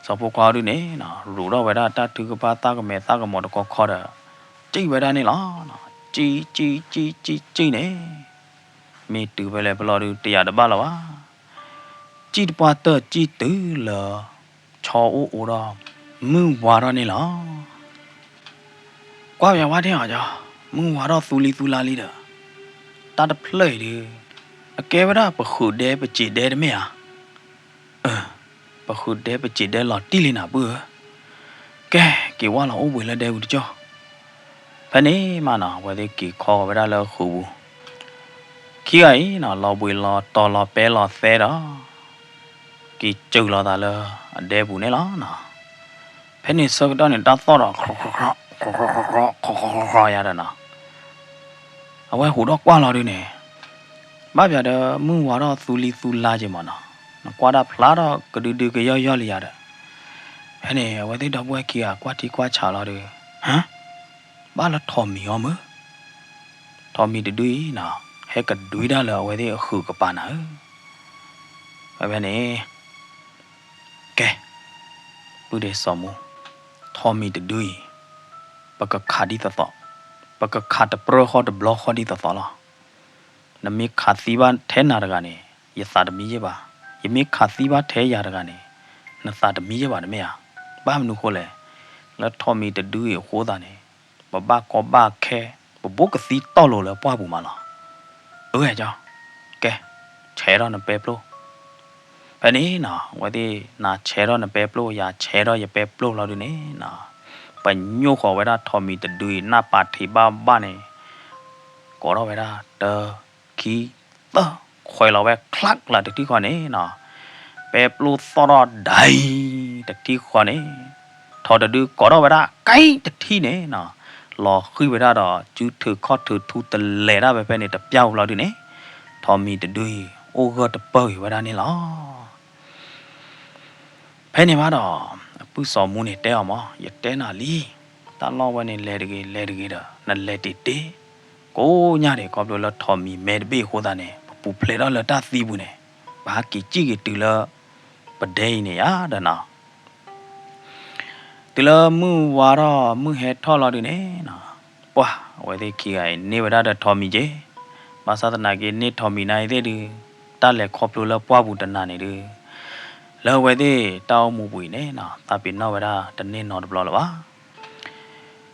စီၤဖိခွါဒုန့ၣ်နီၤ ရူးထီၣ်ဝဲဒၣ်တၢ်ထုကဖၣ်သၣ်ကမဲာ်သၣ်ကမီၤတခီခီဒီး စံၣ်ဝဲဒၣ်န့ၣ်လီၤ. စံၣ်စံၣ်စံၣ်စံၣ်စံၣ်န့ၣ် မ့ၢ်တုၤဖဲလဲၣ်ဖဲလဲၣ်ဒု တယာ်တဘၣ်လၢၤဘၣ်. စံၣ်တပှၢ်တၢၢ်စံၣ်တုၤလၢ ဆီအိၣ်အိၣ်ဒီး မုၢ်ဝါထီၣ်န့ၣ်လီၤ. ကွၢ်ပၠးဝဲဒၣ်အီၤကၠီ, မုၢ်ဝါထီၣ်သူလံသူလါလံဒီး တၢ်တဖျၢၣ်အံၤဒု အကဲဝဲဒၣ်ပဃုာ်ဒဲပစံးဒဲတမ့ၢ်ဧါ. အၢ ပဃုာ်ဒဲပစံးဒဲလီၤတံၢ်လံနၤပုၢ်ဧၢ, ကဲ က့ၤဝၢ်လီၤအိၣ်ဘှံးလၢဒဲပူၤတကၠီၢ်. ဖဲန့ၣ်မးနီၤ အဝဲသ့ၣ်က့ၤခီဃီၤဝဲဒၣ်လၢဃုာ်ပူၤ, ခံဂၤအံၤနီၤ လီၤဘှံးလီၤတီၤလီၤပဲလီၤသဲဒီး က့ၤစၢၤလီၤသးလၢအဒဲပူၤန့ၣ်လီၤနီၤ. ဖဲန့ၣ်ဆၢကတီၢ်န့ၣ် တၢ်သီၣ်ဒီး ယၤဒီးနီၤ အဝဲဟူးထီၣ်ကွၢ်လီၤဒုန့ၣ် ဘၣ်ပၠးဒီးမုၢ်ဝါထီၣ်သူလံသူလါက့ၤမးနီၤ, နကွၢ်တၢ်ဖျါထီၣ်ကဒုဒုကယီၢ်ယီၢ်လံယၤဒီး, ဖဲန့ၣ် အဝဲသ့ၣ်ဒီပုၢ်ဝဲၢ်ခံဂၤကွၢ်ထံကွၢ်ဆးလီၤဒု, ဟါ, ဘၣ်လၢထိးမံၤအီၤမၢ်, ထိးမံၤတဒုအံၤနီၤ ဟဲကဒွံတၢ်လၢအဝဲသ့ၣ်အဃုာ်ကပၤနၤဧၢ, ဖဲဖဲန့ၣ် ကဲ, ပုၢ်ဒ့စီၤမူ, ထိးမံၤတဒုအံၤ, ပကခးဒ်သိးသိး, ပကခးတပြၢဃီတဘျီဃီဒ်သိးသိးလီၤ. နမ့ၢ်ခးသံဘၣ်ထဲနၤတဂၤန့ၣ် ယသးတမံယ့ၢ်ဘၣ်. ယမ့ၢ်ခးသံဘၣ်ထဲယၤတဂၤန့ၣ် နသးတမံယ့ၢ်ဘၣ်တမ့ၢ်ဧါ. ဘၣ်မနုၤဃိလဲၣ်, လၢထိးမံၤတဒုအံၤအဃိသတးန့ၣ် ပဘၣ်ကီဘၣ်ခဲ, ပဘိးကသံတီၢ်လိၤလၢပှၢ်ပူၤမးလီၤ. အၢ ကၠီ, ကဲ, ဆဲးထီၣ်နပဲပျိၢ် ဖဲန့ၣ်နီၤ အဝဲသ့ၣ်နၤဆဲးထီၣ်နပဲပျိၢ် ယၤဆဲးထီၣ်ယပဲပျိၢ်လီၤဒုန့ၣ်နီၤ, ပညိၣ်ဃီၤဝဲဒၣ်ထိးမံၤတဒုအံၤ နၢ်ပာ်ထံးဘၣ်ဘၣ်န့ၣ် ကိးထီၣ်ဝဲဒၣ်တၢ ခံ သၢ, ခွဲးလီၤဝဲချးကျးတထံၣ်ဃီန့ၣ်နီၤ, ပဲပျိၢ်သီၣ်ထီၣ်ဒၣ်အံၤတထံၣ်ဃီန့ၣ် ထိးတဒုကိးထီၣ်ဝဲဒၣ်ကဲတထံၣ်န့ၣ်နီၤ, လီၤဃံၤဝဲဒၣ်ဒီး စုထၢၣ်ခီၣ်ထၢၣ်ထူတလဲၤဒၣ်ဖဲဖဲန့ၣ်တပျၢ်ဝံၤလီၤဒုန့ၣ် ထိးမံၤတဒုအံၤ အိၣ်ဂၢၢ်တပၢၢ်ဂ့ၤဝဲဒၣ်န့ၣ်လီၤ. ဖဲန့ၣ်ဘၣ်ဒီး အပုၢ်စီၤမူန့ၣ်တဲအီၤမး ယတဲနၤလံ, တၢ်လီၢ်ဝဲန့ၣ်လဲၤတဂ့ၤ လဲၤတဂ့ၤဒီး နလဲၤတ့ၢ်တ့ၢ်, ကိးညါန့ၣ် ခီဖျိလၢထိးမံၤမဲတဘ့ၣ်အဃိသတးန့ၣ် ပပူၤဖျဲးထီၣ်လၢတၢ်သံပူၤန့ၣ် ပဟးက့ၤစံၣ်က့ၤတုၤလၢ ပဒဲအံၤန့ၣ်ယါဒီးနီၤ တုၤလၢမုၢ်ဝါထီၣ်မုၢ်ဟဲထီၣ်လီၤဒုန့ၣ်နီၤ, ပှၢ်အဝဲသ့ၣ်ခံဂၤအံၤန့ၢ်ဝဲဒၣ်ဒီးထိးမံၤက့ၤ, ဘၣ်ဆၣ်သနာ်က့န့ၢ်ထိးမံၤနၤအံၤသ့ၣ်ဒု, တၢ်လဲၤခီဖျိလၢပှၢ်ပူၤတနၤန့ၣ်ဒု, လၢအဝဲသ့ၣ်တၢ်အိၣ်မူပူၤအံၤန့ၣ်နီၤ သးပ့ၤနီၣ်ဝဲဒၣ်တန့ၢ်နီတဘျီလၢၤဘၣ်.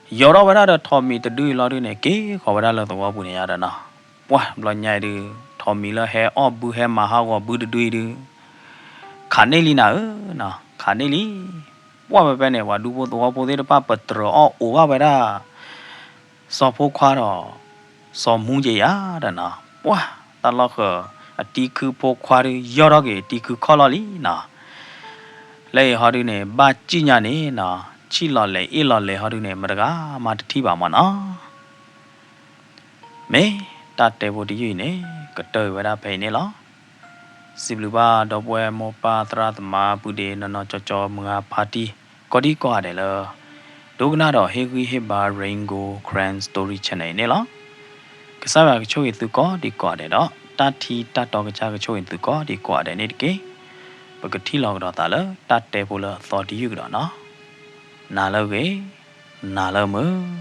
ယီၤထီၣ်ဝဲဒၣ်ဒီးထိးမံၤတဒုအံၤလီၤဒုန့ၣ် က့ၤဃီၤဝဲဒၣ်လၢသဝီပူၤန့ၣ်ယါဒီးနီၤ, ပှၢ်ဘျီညါအံၤဒု, ထိးမံၤလၢဟဲအီၣ်ဘုဟဲမၤဟးဂီၤဘုတဒုအံၤဒု ခးန့ၢ်လံနၤဧၢနီၤ ခးန့ၢ်လံ. ပှၢ်ဖဲဖဲန့ၣ် ပှၤဒူဖိသဝီဖိသ့ၣ်တဖၣ်ပတြၢၤအီၣ်အိးဘၣ်ဝဲဒၣ် စီၤဖိခွါဒီး စီၤမူက့ၤယါဒီးနီၤ, ပှၢ်တၢ်လီၢ်ဃၢၤ အတံၤခုဖိခွါဒု ယီၢ်ထီၣ်က့ၤအတံၤခုခီၣ်လီၢ်လံနီၤ. လၢအံၤဟီဒုန့ၣ် ဘၣ်စံၣ်ညါန့ၣ်နီၤ ဆံၣ်လီၤလဲၤအ့ၣ်လီၤလဲၤဟီဒုန့ၣ် မတဂၤမၤတထံၣ်ဘၣ်မးနီၤ. မ့ၢ်တၢ်တဲဖိတယုၢ်အံၤန့ၣ် ကတၢၢ်ဝဲဒၣ်ဖဲအံၤန့ၣ်လီၤ. စံးဘျုးဘၣ်ဒီပုၢ်ဝဲၢ်မိၢ်ပၢ်သရၣ်သမါပုၢ်ဒ့နီၢ်နီၢ်ကၠီကၠီမုၢ်ဂၤဖါတံၢ် ကိးဒံကိးဂၤဒဲးလၢ ဒိကနၣ်ဒီးဟ့ၣ်ဂံၢ်ဟ့ၣ်ဘါ Rain Gold Karen Story Channel အံၤန့ၣ်လီၤ. ကစၢ်ယွၤကဆိၣ်ဂ့ၤသုကိးဒံကိးဂၤဒဲးဒီး တၢ်ထံတၢ်တီကစၢ်ကဆိၣ်ဂ့ၤသုကိးဒံကိးဂၤဒဲးန့ၣ်တက့ၢ်. ပကထံၣ်လိာ်ကဒီးသးလၢတၢ်တဲဖိလၢအသီတယုၢ်ကဒီးနီၤ. နၤလၢအဂ့ၤ, နၤလၢအမုာ်.